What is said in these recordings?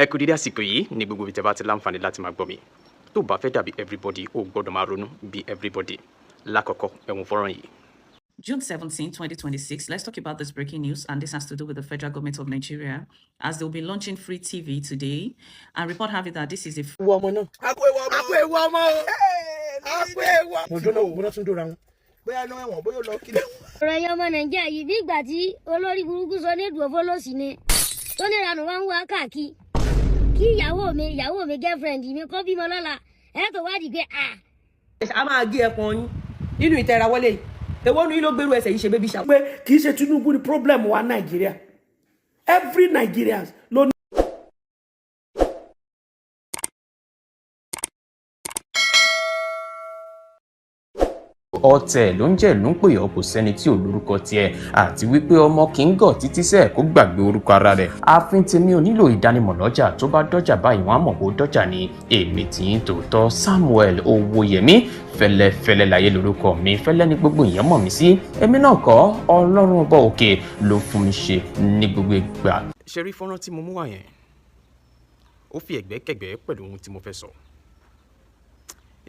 Ẹ kú dídí àsìkò yìí ní gbogbo ibi tẹ́ bá ti láǹfààní láti máa gbọ́ mi. Tó bá fẹ́ dàbí everybody, ó gbọ́dọ̀ máa ronú bí everybody. Lákọ̀ọ́kọ́, ẹ̀wọ̀n fọ́nrán yìí. June 17, 2026. Let's talk about this breaking news, and this has to do with the federal government of Nigeria, as they'll be launching free TV today. And report have it that this is a Ewu ọmọ náà. Àpò ewu ọmọ. Àpò ewu ọmọ o. Àpò ewu ọmọ. Mo dúró náà, mo náà tún dóra wọn. Bóyá inú ẹ̀wọ̀n, bóyá ó lọ kílẹ̀. Ọ̀rọ̀ ẹ̀yin ọmọ Nàìjíríà yìí, bí ìgbà tí olórí burúkú sọ ní ìdúró fọlọ́sì ni tó ní ìranù wá ń wá káàkiri kí ìyàwó mi, girlfriend mi kó bímọ lọ́la, ẹ̀ tó wádìí pé à. A máa gé ẹpọn yín nínú ìtẹra wọlé yìí. Èwo nu yín ló gbèrú ẹsẹ̀ yìí ṣe baby shower? Pé kì í ṣe Tinubu ni problem wa Nàìjíríà, every Nigerians ló ní. Ọ̀tẹ̀ ló ń jẹ́ ló ń pè ọ́, kò sẹ́ni tí ò lórúkọ tiẹ̀, àti wípé ọmọ kì í gọ̀ títí sẹ́ẹ̀ kó gbàgbé orúkọ ara rẹ̀. Ààfin tèmi ò nílò ìdánimọ̀ lọ́jà, tó bá dọ́jà báyìí, wọ́n á mọ̀ kó dọ́jà ni. Èmi tí ń tòótọ́, Samuel Owóyẹmí Fẹ́lẹ́fẹ́lẹ́ láyé lórúkọ mi. Fẹ́lẹ́ ni gbogbo èèyàn mọ̀ mí sí. Èmi náà kọ́, Ọlọ́run Ọba òkè ló fún mi ṣe ní gbogbo ìgbà. Ṣe rí fọ́nrán tí mo mú wá yẹn, ó fi ẹ̀gbẹ́kẹ̀gbẹ́ pẹ̀lú ohun tí mo fẹ́ sọ.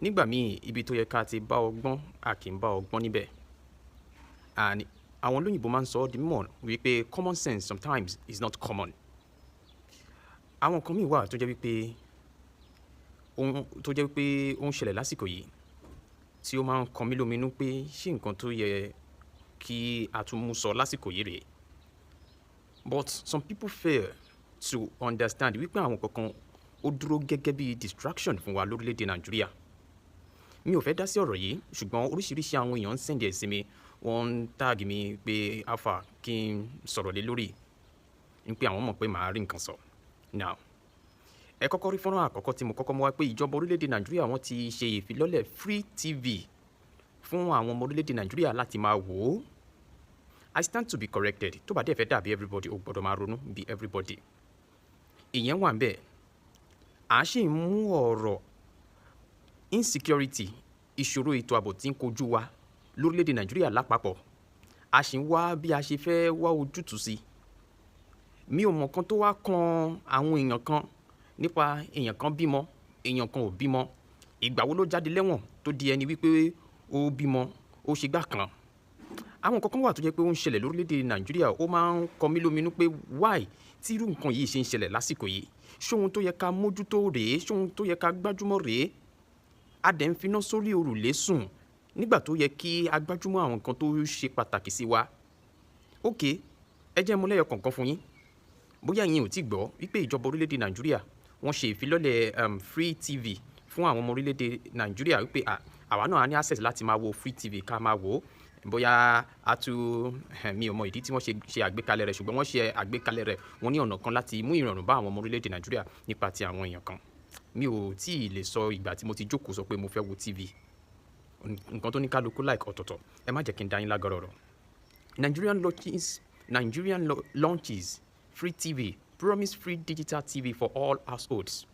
Nígbà míì, ibi tó yẹ ká ti bá ọgbọ́n, a kì í bá ọgbọ́n níbẹ̀. And àwọn olóyìnbó máa ń sọ ọ́ di mímọ̀ wípé common sense sometimes is not common. Àwọn nǹkan míì wà tó jẹ́ wípé ó ń ṣẹlẹ̀ lásìkò yìí tí ó máa ń kan mí lóminú pé ṣé nǹkan tó yẹ kí a tún mú sọ lásìkò yìí rèé? But some people fail to understand wípé àwọn kankan ó dúró gẹ́gẹ́ bí distraction fún wa lórílẹ̀‐èdè Nàìjíríà. Mi ò fẹ́ dá sí ọ̀rọ̀ yìí, ṣùgbọ́n oríṣiríṣi àwọn èèyàn ń send ẹ̀ sí mi, wọ́n ń tag mi pé alpha kí n sọ̀rọ̀ lé lórí n pé àwọn mọ̀ pé màá rí nǹkan sọ. Now, ẹ kọ́kọ́ rí fọ́nrán àkọ́kọ́ tí mo kọ́kọ́ mú wá pé ìjọba orílẹ̀-èdè Nàìjíríà, wọ́n ti ṣe ìfilọ́lẹ̀ free TV fún àwọn ọmọ orílẹ̀-èdè Nàìjíríà láti máa wò ó. I stand to be corrected. Tó bá dẹ̀ fẹ́ dàbí everybody, ó gbọ́dọ̀ máa ronú bí everybody. Ìyẹn wà ń bẹ̀. À ń sì mú ọ̀rọ̀ insecurity, ìṣòro ètò ààbò tí ń kojú wa lórílẹ̀‐èdè Nàìjíríà lápapọ̀, a sì ń wá bí a ṣe fẹ́ wá ojútùú sí. Mi ò mọ̀ kan tó wá kan àwọn èèyàn kan nípa èèyàn kan bímọ, èèyàn kan ò bímọ, ìgbà wo ló jáde lẹ́wọ̀n tó di ẹni wípé ó bímọ, ó ṣe gbá kan. Àwọn nǹkan kan wà tó jẹ́ pé ó ń ṣẹlẹ̀ lórílẹ̀‐èdè Nàìjíríà, ó máa ń kọ mí lóminú pé why tí irú nǹkan yìí ṣe ń ṣẹlẹ̀ lásìkò yìí? Ṣóhun tó yẹ ká mójútó rèé? Ṣóhun tó yẹ ká gbájúmọ́ rèé? A dẹ̀ ń finá sórí òrùlé sùn nígbà tó yẹ kí a gbájúmọ́ àwọn nǹkan tó ṣe pàtàkì sí wa. Ok, ẹ jẹ́ mú lẹ́yọ kọ̀ọ̀kan fún yín. Bóyá ẹ̀yin ò tí gbọ́ wípé ìjọba orílẹ̀-èdè Nàìjíríà, wọ́n ṣe ìfilọ́lẹ̀ free TV fún àwọn ọmọ orílẹ̀-èdè Nàìjíríà, wípé àwa náà á ní access láti máa wo free TV, ká máa wò ó. Bóyá a tu mi ò mọ ìdí tí wọ́n ṣe ṣe àgbékalẹ̀ rẹ̀, ṣùgbọ́n wọ́n ṣe àgbékalẹ̀ rẹ̀, wọ́n ní ọ̀nà kan láti mú ìrọ̀rùn bá àwọn ọmọ orílẹ̀-èdè Nàìjíríà nípa ti àwọn èèyàn kan. Mi ò tí ì lè sọ ìgbà tí mo ti jókòó sọ pé mo fẹ́ wo TV. Nǹkan tó ní kálukú like ọ̀tọ̀ọ̀tọ̀. Ẹ má jẹ́ kí n dá yín lágọ̀rọ̀ ọ̀rọ̀. Nigerian launches free TV, promise free digital TV for all households.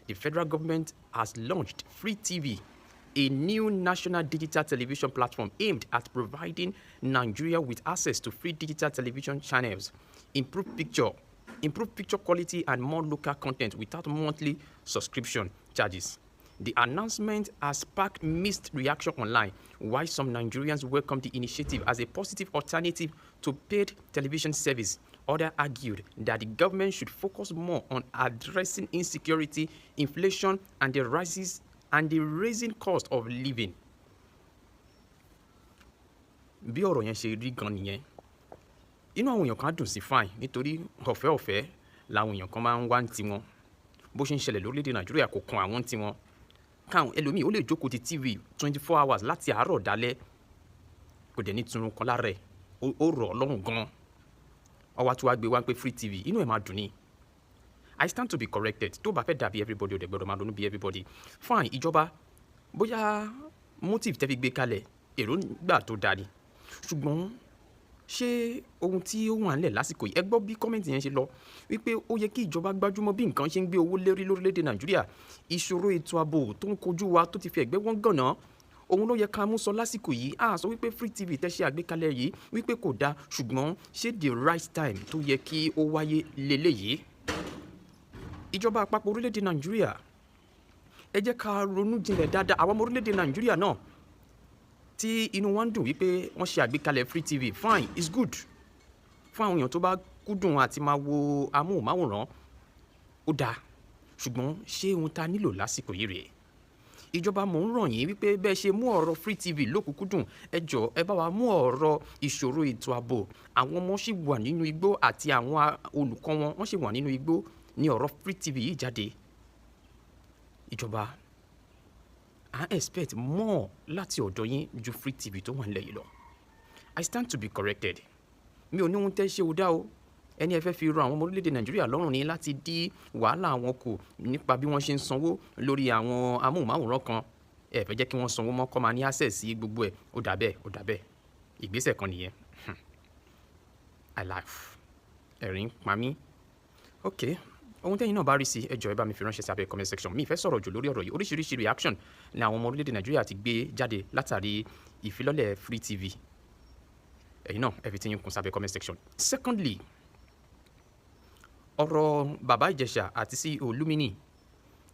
The federal government has launched Free TV, a new national digital television platform aimed at providing Nigeria with access to free digital television channels, improved picture quality and more local content without monthly subscription charges. The announcement has sparked mixed reaction online. While some Nigerians welcomed the initiative as a positive alternative to paid television service, others argued that the government should focus more on addressing insecurity, inflation, and the rising cost of living. Bí ọ̀rọ̀ yẹn ṣe rí gan nìyẹn. Inú àwọn èèyàn kan á dùn sí, fine, nítorí ọ̀fẹ́ ọ̀fẹ́ làwọn èèyàn kan máa ń wá ń tiwọn. Bó ṣe ń ṣẹlẹ̀ lórílẹ̀‐èdè Nàìjíríà kò kan àwọn tiwọn. Káwọn ẹlòmíì ó lè jókòó ti TV 24 hours láti àárọ̀ dálẹ́, kò dẹ̀ ní turun kan lára ẹ̀, ó rọ̀ ọ́ lọ́rùn gan. Ọwọ́ tí wàá gbé wá pé free TV, inú ẹ̀ máa dùn ni. I stand to be corrected. Tó bá fẹ́ dàbí everybody, ò dẹ̀ gbọ́dọ̀ máa ronú bí everybody. Fine, ìjọba, bóyá motive tẹ́ fi gbé kalẹ̀, èròǹgbà tó dáa ni, ṣùgbọ́n ṣé ohun tí ó wà nílẹ̀ lásìkò yìí? Ẹ gbọ́ bí comment yẹn ṣe lọ wípé ó yẹ kí ìjọba gbájúmọ́ bí nǹkan ṣe ń gbé owó lérí lórílẹ̀‐èdè Nàìjíríà, ìṣòro ètò ààbò tó ń kojú wa tó ti fi ẹ̀gbẹ́ wọ́n gànà, òun ló yẹ ká mú sọ lásìkò yìí. A sọ wípé free TV tẹ́ ṣe àgbékalẹ̀ yìí wípé kò dáa, ṣùgbọ́n ṣé the right time tó yẹ kí ó wáyé leléyìí? Ìjọba àpapọ̀ orílẹ̀-èdè Nàìjíríà, ẹ jẹ́ ká ronú jinlẹ̀ dáadáa. Àwọn ọmọ orílẹ̀-èdè Nàìjíríà náà tí inú wa ń dùn wípé wọ́n ṣe àgbékalẹ̀ free TV, fine, it's good fún àwọn èèyàn tó bá kúndùn àti máa wo amóhùnmáwòrán, ó dáa. Ṣùgbọ́n ṣé ohun tá a nílò lásìkò yìí rèé? Ìjọba, mò ń rọ̀ yín wípé bẹ́ẹ̀ ṣe mú ọ̀rọ̀ free TV lókùnkúndùn, ẹ jọ̀ọ́, ẹ bá wa mú ọ̀rọ̀ ìṣòro ètò ààbò. Àwọn ọmọ ṣì wà nínú igbó àti àwọn olùkọ́ wọn, wọ́n ṣì wà nínú igbó ní ọ̀rọ̀ free TV yìí jáde. Ìjọba, à ń expect more láti ọ̀dọ̀ yín ju free TV tó wà nílẹ̀ yìí lọ. I stand to be corrected. Mi ò ní ohun tẹ́ ṣe ò dá o. Ẹni ẹ fẹ́ fi rọ àwọn ọmọ orílẹ̀-èdè Nàìjíríà lọ́rùn ní láti dí wàhálà àwọn kù nípa bí wọ́n ṣe ń sanwó lórí àwọn amóhùnmáwòrán kan. Ẹ fẹ́ jẹ́ kí wọ́n sanwó mọ́, kọ́ máa ní access sí gbogbo ẹ̀. Ó dà bẹ́ẹ̀, ó dà bẹ́ẹ̀. Ìgbésẹ̀ kan nìyẹn. I laugh, ẹ̀rín pa mí. Ok, ohun tẹ́yin náà bá rí sí, ẹ jọ̀ọ́, ẹ bá mi fi ránṣẹ́ sí abẹ́ comment section. Mi ì fẹ́ sọ̀rọ̀ jù lórí ọ̀rọ̀ yìí. Oríṣiríṣi reaction ni àwọn ọmọ orílẹ̀-èdè Nàìjíríà ti gbé jáde látàrí ìfilọ́lẹ̀ free TV. Ẹ̀yin náà, ẹ fi tiyín kún sábẹ́ comment section. Secondly, ọ̀rọ̀ Bàbá Ìjẹ̀ṣà àti CEO Lumini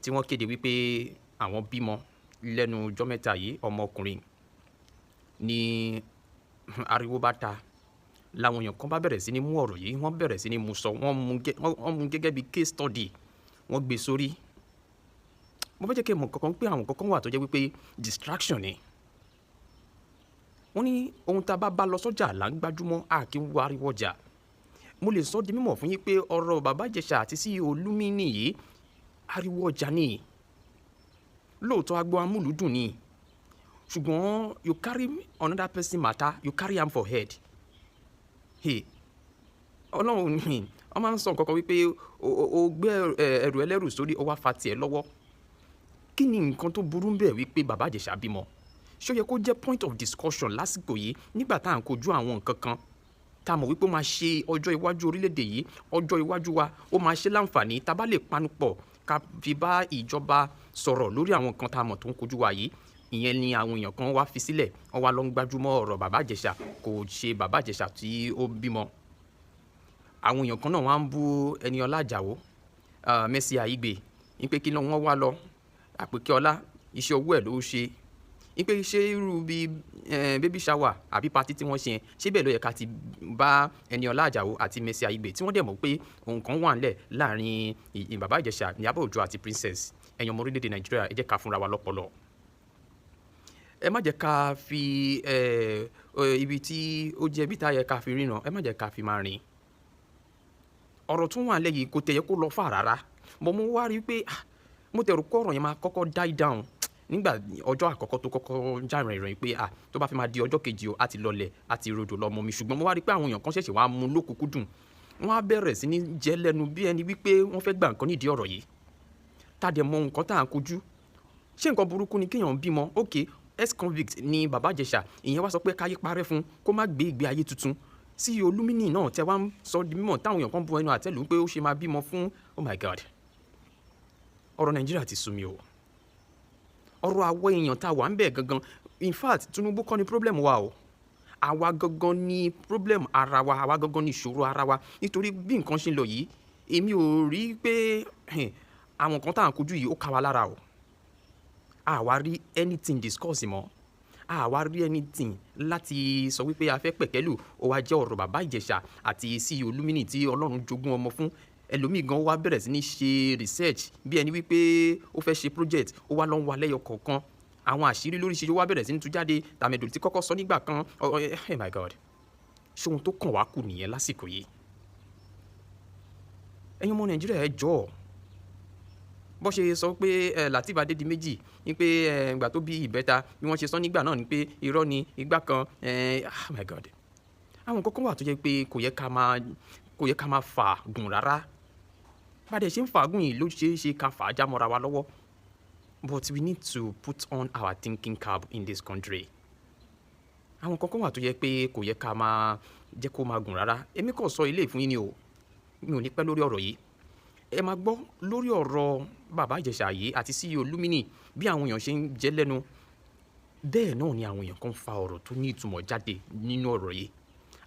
tí wọ́n kéde wípé àwọn bímọ lẹ́nu ọjọ́ mẹ́ta yìí, ọmọkùnrin, ní ariwo bá ta làwọn èèyàn kan bá bẹ̀rẹ̀ sí ní mú ọ̀rọ̀ yìí, wọ́n bẹ̀rẹ̀ sí ní mú sọ, wọ́n mú gẹ́gẹ́ bí case study, wọ́n gbé sórí. Mo fẹ́ jẹ́ kí ẹ mọ̀ kankan pé àwọn kankan wà tó jẹ́ wípé distraction ni. Wọ́n ní ohun tá a bá bá lọ sọ́jà là ń gbájúmọ́, a kì í wo ariwo ọjà. Mo lè sọ di mímọ̀ fún yín pé ọ̀rọ̀ Bàbá Ìjẹ̀ṣà àti CEO Lumini yìí, ariwo ọjà ni. Lóòótọ́, agbo amúlùúdùn ni, ṣùgbọ́n you carry another person matter, you carry am for head. Hey, Ọlọ́run ni. Wọ́n máa ń sọ nǹkan kan wípé o gbé ẹrù ẹlẹ́rù sórí, ó wá fa tiẹ̀ lọ́wọ́. Kí ni nǹkan tó burú ń bẹ̀ wípé Bàbá Ìjẹ̀ṣà bímọ? Ṣé ó yẹ kó jẹ́ point of discussion lásìkò yìí, nígbà tá à ń kojú àwọn nǹkan kan tá a mọ̀ wípé ó máa ṣe ọjọ́ iwájú orílẹ̀-èdè yìí, ọjọ́ iwájú wa, ó máa ṣe láǹfààní tá a bá lè panupọ̀ ká fi bá ìjọba sọ̀rọ̀ lórí àwọn nǹkan tá a mọ̀ tó ń kojú wa yìí? Ìyẹn ni àwọn èèyàn kan wá fi sílẹ̀, wọ́n wá lọ ń gbájúmọ́ ọ̀rọ̀ Bàbá Ìjẹ̀ṣà kò ṣe Bàbá Ìjẹ̀ṣà tí ó bímọ. Àwọn èèyàn kan náà wá ń bú Ẹniọlá Àjàó, Mercy Aigbe, ní pé kí ni wọ́n wá lọ Àpèkẹ́ Ọlá, iṣẹ́ owó ẹ̀ ló ṣe, ní pé ṣé irú bí baby shower àbí party tí wọ́n ṣe yẹn, ṣé bẹ́ẹ̀ ló yẹ ká ti bá Ẹniọlá Àjàó àti Mercy Aigbe, tí wọ́n dẹ̀ mọ̀ pé nǹkan wà ńlẹ̀ láàrin Bàbá Ìjẹ̀ṣà, Ìyábọ̀ Òjó àti Princess? Ẹ̀yin ọmọ orílẹ̀-èdè Nàìjíríà, ẹ jẹ́ ká fúnra wa lọ́pọlọ. Ẹ má jẹ́ ká fi ibi tí ó jẹ́ ibi tá a yẹ ká fi ríran, ẹ má jẹ́ ká fi máa rìn. Ọ̀rọ̀ tún wà lẹ́yìn kò tẹ̀yẹ kó lọ fà rárá bọ́. Mo wá rí i pé, ah, mo tẹ̀rù kọ́ ọ̀rọ̀ yẹn máa kọ́kọ́ die down nígbà ọjọ́ àkọ́kọ́ tó kọ́kọ́ já ìrìn pé, ah, tó bá fi máa di ọjọ́ kejì o, á ti lọlẹ̀, á ti rodò lọ mọ́ mi. Ṣùgbọ́n mo wá rí i pé àwọn èèyàn kan ṣẹ̀ṣẹ̀ wá mú lókùnkúndùn, wọ́n á bẹ̀rẹ̀ sí ní jẹ́ lẹ́nu bí ẹni wípé wọ́n fẹ́ gbà nǹkan nídìí ọ̀rọ̀ yìí. Tá a dẹ̀ mọ nǹkan tá à ń kojú. Ṣé nǹkan burúkú ni kéèyàn bímọ? Ok, ex-convict ni Bàbá Ìjẹ̀ṣà. Ìyẹn wá sọ pé káyé parẹ́ fún kó má gbé ìgbé ayé tuntun? CEO Lumini náà tẹ wá ń sọ di mímọ̀ táwọn èèyàn kan bu ẹnu àtẹ́lù pé ó ṣe máa bímọ fún. Oh my God, ọ̀rọ̀ Nàìjíríà ti sú mi o. Ọ̀rọ̀ àwọ̀ èèyàn tá a wà ń bẹ̀ gangan. In fact, Tinubu kọ́ ni problem wa o. Àwa gangan ni problem ara wa, àwa gangan ni ìṣòro ara wa, nítorí bí nǹkan ṣe ń lọ yìí, èmi ò rí pé àwọn nǹkan tá à ń kojú yìí, ó ká wa lára o. Àwa rí anything discuss mọ́, àwa rí anything láti sọ wípé a fẹ́ pẹ̀kẹ́lù. Ó wá jẹ́ ọ̀rọ̀ Bàbá Ìjẹ̀ṣà àti CEO Lumini tí Ọlọ́run jogún ọmọ fún. Ẹlòmíì gan wá bẹ̀rẹ̀ sí ní ṣe research bí ẹni wípé ó fẹ́ ṣe project. Ó wá lọ ń wá lẹ́yọ kọ̀ọ̀kan, àwọn àṣírí lóríṣiríṣi ó wá bẹ̀rẹ̀ sí ní tú jáde. Tàmẹ̀dò tí kọ́kọ́ sọ nígbà kan. Oh my God, ṣé ohun tó kàn wá kù nìyẹn lásìkò yìí? Ẹ̀yin ọmọ Nàìjíríà, ẹ jọ̀ọ́, bó ṣe sọ pé ẹ Lateef Adédìméjì ní pé ẹ ìgbà tó bí ìbẹ́ta, bí wọ́n ṣe sọ nígbà náà ni pé irọ́ ni ìgbà kan ẹ. Oh my God, àwọn nǹkan kan wà tó jẹ́ pé kò yẹ ká máa fà gùn rárá. Bá dẹ̀ ṣe ń fàágùn yìí ló ṣeé ṣe ká fà á já mọ́ra wa lọ́wọ́. But we need to put on our thinking cap in this country. Àwọn nǹkan kan wà tó yẹ pé kò yẹ ká máa jẹ́ kó máa gùn rárá. Èmi kò sọ ilé ìfún yín ni o. Mi ò ní pẹ́ lórí ọ̀rọ̀ yìí. Ẹ máa gbọ́ lórí ọ̀rọ̀ Bàbá Ìjẹ̀ṣà yìí àti CEO Lumini, bí àwọn èèyàn ṣe ń jẹ́ lẹ́nu, bẹ́ẹ̀ náà ni àwọn èèyàn kan fa ọ̀rọ̀ tó ní ìtumọ̀ jáde nínú ọ̀rọ̀ yìí.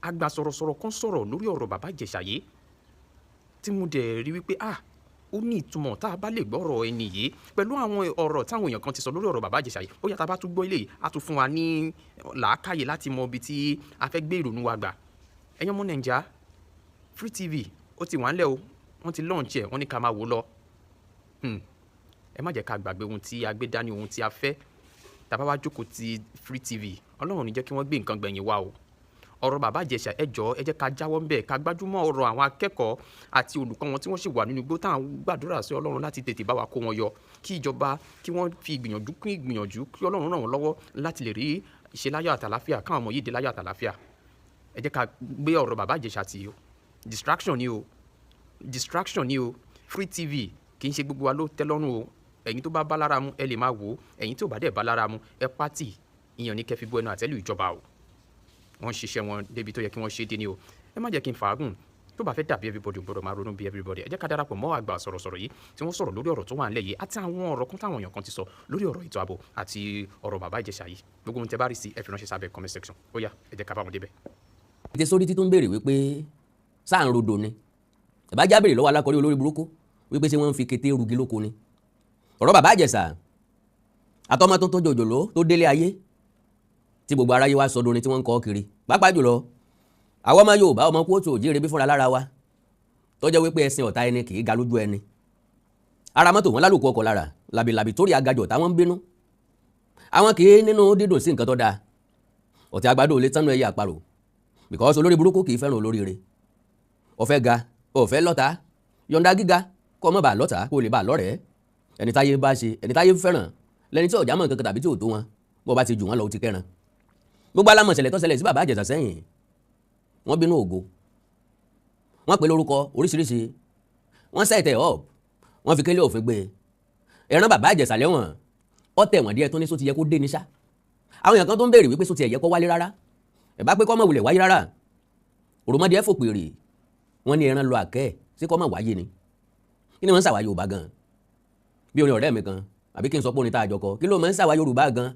Àgbà sọ̀rọ̀sọ̀rọ̀ kan sọ̀rọ̀ lórí ọ̀rọ̀ Bàbá Ìjẹ̀ṣà yìí tí mo dẹ̀ rí wípé, ah. Ó ní ìtumọ̀ tá a bá lè gbọ́rọ̀ ẹni yìí pẹ̀lú àwọn ọ̀rọ̀ táwọn èèyàn kan ti sọ lórí ọ̀rọ̀ bàbá Ìjẹ̀ṣà yìí. Ó yá, tá a bá tún gbọ́ ilé yìí, á tún fún wa ní làákàyè láti mọ ibi tí a fẹ́ gbé ìrònú wa gbà. Ẹ̀yin ọmọ Nàìjà, Free TV ó ti wà ńlẹ̀ o. Wọ́n ti launch ẹ̀, wọ́n ní ká máa wò lọ. Ẹ má jẹ́ ká gbàgbé ohun tí a gbé dání, ohun tí a fẹ́. Tá a bá wá jókòó ti Free TV, Ọlọ́run ò ní jẹ́ kí wọ́n gbé nǹkan gbẹ̀yìn wa o. Ọ̀rọ̀ bàbá Ìjẹ̀ṣà, ẹ jọ̀ọ́, ẹ jẹ́ ká jáwọ́ ńbẹ̀, ká gbájúmọ́ ọ̀rọ̀ àwọn akẹ́kọ̀ọ́ àti olùkọ́ wọn tí wọ́n sì wà nínú igbó, tá à ń gbàdúrà sí Ọlọ́run láti tètè bá wa kó wọn yọ, kí ìjọba kí wọ́n fi ìgbìyànjú kún ìgbìyànjú, kí Ọlọ́run ràn wọ́n lọ́wọ́ láti lè rí ìṣeláyọ̀ àtàláfíà, káwọn ọmọ yìí dé láyọ̀ àtàláfíà. Ẹ jẹ́ ká gbé ọ̀rọ̀ bàbá Ìjẹ̀ṣà tì o. Distraction ni o, distraction ni o. Free TV, kì í ṣe gbogbo wa ló tẹ́ lọ́rùn o. Ẹ̀yin tó bá bá lára mu, ẹ lè máa wò ó. Ẹ̀yin tí ò bá dẹ̀ bá lára mu, ẹ pátì. Ìyẹn ní kẹ́ fi bú ẹnu àtẹ́lù ìjọba o. Wọ́n ń ṣiṣẹ́ wọn débi tó yẹ kí wọ́n ṣe dé ní o. Ẹ má jẹ́ kí n fàágùn. Tó bá fẹ́ dàbí everybody, gbọ́dọ̀ máa ronú bí everybody. Ẹ jẹ́ ká darapọ̀ mọ́ àgbà sọ̀rọ̀sọ̀rọ̀ yìí tí wọ́n sọ̀rọ̀ lórí ọ̀rọ̀ tó wà nílẹ̀ yìí àti àwọn ọ̀rọ̀ kan táwọn èèyàn kan ti sọ lórí ọ̀rọ̀ ètò ààbò àti ọ̀rọ̀ bàbá Ìjẹ̀ṣà yìí. Gbogbo ohun tẹ́ bá rí sí, ẹ fi ránṣẹ́ sábẹ́ comment section. Ó yá, ẹ jẹ́ ká bá wọn débẹ̀. Ètè sórí títún béèrè wípé sáà ń rodò ni. Ìbá já béèrè lọ́wọ́ alákọ̀ọ́rí olórí burúkú wípé ṣé wọ́n ń fi kété rugi lóko ni. Ọ̀rọ̀ bàbá Ìjẹ̀ṣà àtọmọ tuntun jòjòló tó délé ayé tí gbogbo aráyé wá sọ dorin tí wọ́n ń kọ́ kiri, pàápàá jùlọ àwọn ọmọ Yorùbá, ọmọ kóòtù òjíire bí fúnra lára wa, tó jẹ́ wípé ẹṣin ọ̀tá ẹni kì í ga lójú ẹni. Ara mọ́tò wọn lálùkù ọkọ̀ lára làbìlàbì torí agajọ̀ táwọn ń bínú. Àwọn kì í nínú dídùn sí nǹkan tó dáa. Ọ̀tí àgbàdo ò lè tánú ẹyẹ àparò, because olórí burúkú kì í fẹ́ràn olóríire. Ọ̀fẹ́ ga, ọ̀fẹ́ lọ́ta, yọ̀ǹda gíga kọ́ mọ́ bá lọ́ta kó lè bá lọ́rẹ̀ẹ́. Ẹni táyé bá ṣe, ẹni táyé fẹ́ràn lẹni tí ọ̀já mọ̀ nǹkan tàbí tí ò tó wọn. Bó bá ti jù wọ́n lọ, ó ti kẹ́ran. Gbogbo alámọ̀ṣẹ̀lẹ̀ tó ṣẹlẹ̀ sí bàbá Ìjẹ̀ṣà sẹ́yìn, wọ́n bínú ògo, wọ́n pè lórúkọ oríṣiríṣi, wọ́n set ẹ̀ up, wọ́n fi kélé òfin gbé e, ẹ̀ràn bàbá Ìjẹ̀ṣà lẹ́wọ̀n. Ó tẹ̀ wọ́n díẹ̀ tó ní só ti yẹ kó dé ní sá. Àwọn èèyàn kan tó ń béèrè wípé só ti ẹ̀yẹ kó wálé rárá, ẹ̀ bá pé kọ́ mọ̀ wulẹ̀ wáyé rárá. Òròmọdé ẹ̀ fòpèrè, wọ́n ní ẹran lọ àkẹ́ sí kọ́ mọ̀ wáyé ni. Kí ni wọ́n ń ṣàwá Yorùbá gan? Bí orin ọ̀rẹ́ mi kan, àbí kí n sọ pé orin tá a jọ kọ, kí ló máa ń ṣàwá Yorùbá gan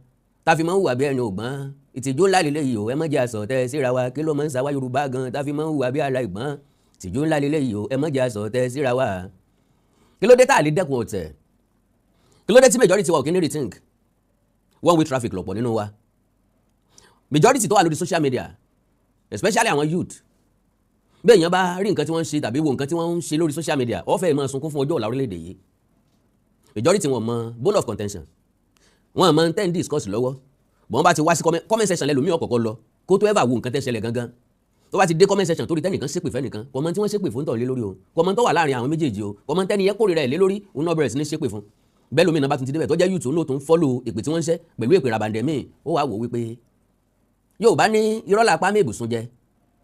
tá a fi máa ń hùwà bí ẹni ògbọ́n? Ìtìjú ńlá lélẹ́yìí o, ẹ má jẹ́ àsọ̀tẹ̀ síra wa. Kí ló máa ń ṣàwá Yorùbá gan tá a fi máa ń hùwà bí aláìgbọ́n? Ìtìjú ńlá lélẹ́yìí o, ẹ má jẹ́ àsọ̀tẹ̀ síra wa. Kí ló dé tá a lè dẹ́kun ọ̀tẹ̀? Kí ló dé tí majority wa ò kí ní rethink? One way traffic lọ̀pọ̀ nínú wa. Majority tó wà lórí social media, especially àwọn youth, bí èèyàn bá rí nǹkan tí wọ́n ń ṣe tàbí wo nǹkan tí wọ́n ń ṣe lórí social media, ó fẹ́ máa sunkún fún ọjọ́ ọ̀la orílẹ̀-èdè yìí. Majority wọn mọ bone of contention, wọn mọ ten discuss lọ́wọ́. Bọ́n bá ti wá sí comment section, lẹ́lòmíì ọ̀kọ̀ọ̀kọ̀ lọ kó tó ever wo nǹkan tẹ́ ṣẹlẹ̀ gangan. Tó bá ti dé comment section, torí tẹ́nìkan ṣépè fẹ́nìkan, kò mọ tí wọ́n ṣépè fún tọ̀ lé lórí o, kò mọ tó wà láàrin àwọn méjèèjì o, kò mọ tẹ́ni yẹn kórìíra ẹ̀ lé lórí, òun náà bẹ̀rẹ̀ sí ní ṣépè fún. Bẹ́ẹ̀ lómi náà bá tún ti débẹ̀ tó jẹ́ youth ló tún follow èpè tí wọ́n ń ṣẹ́ pẹ̀lú èpè rabandẹ̀ míì. Ó wàá wò wípé Yorùbá ní irọ́ làpá mébùsùn jẹ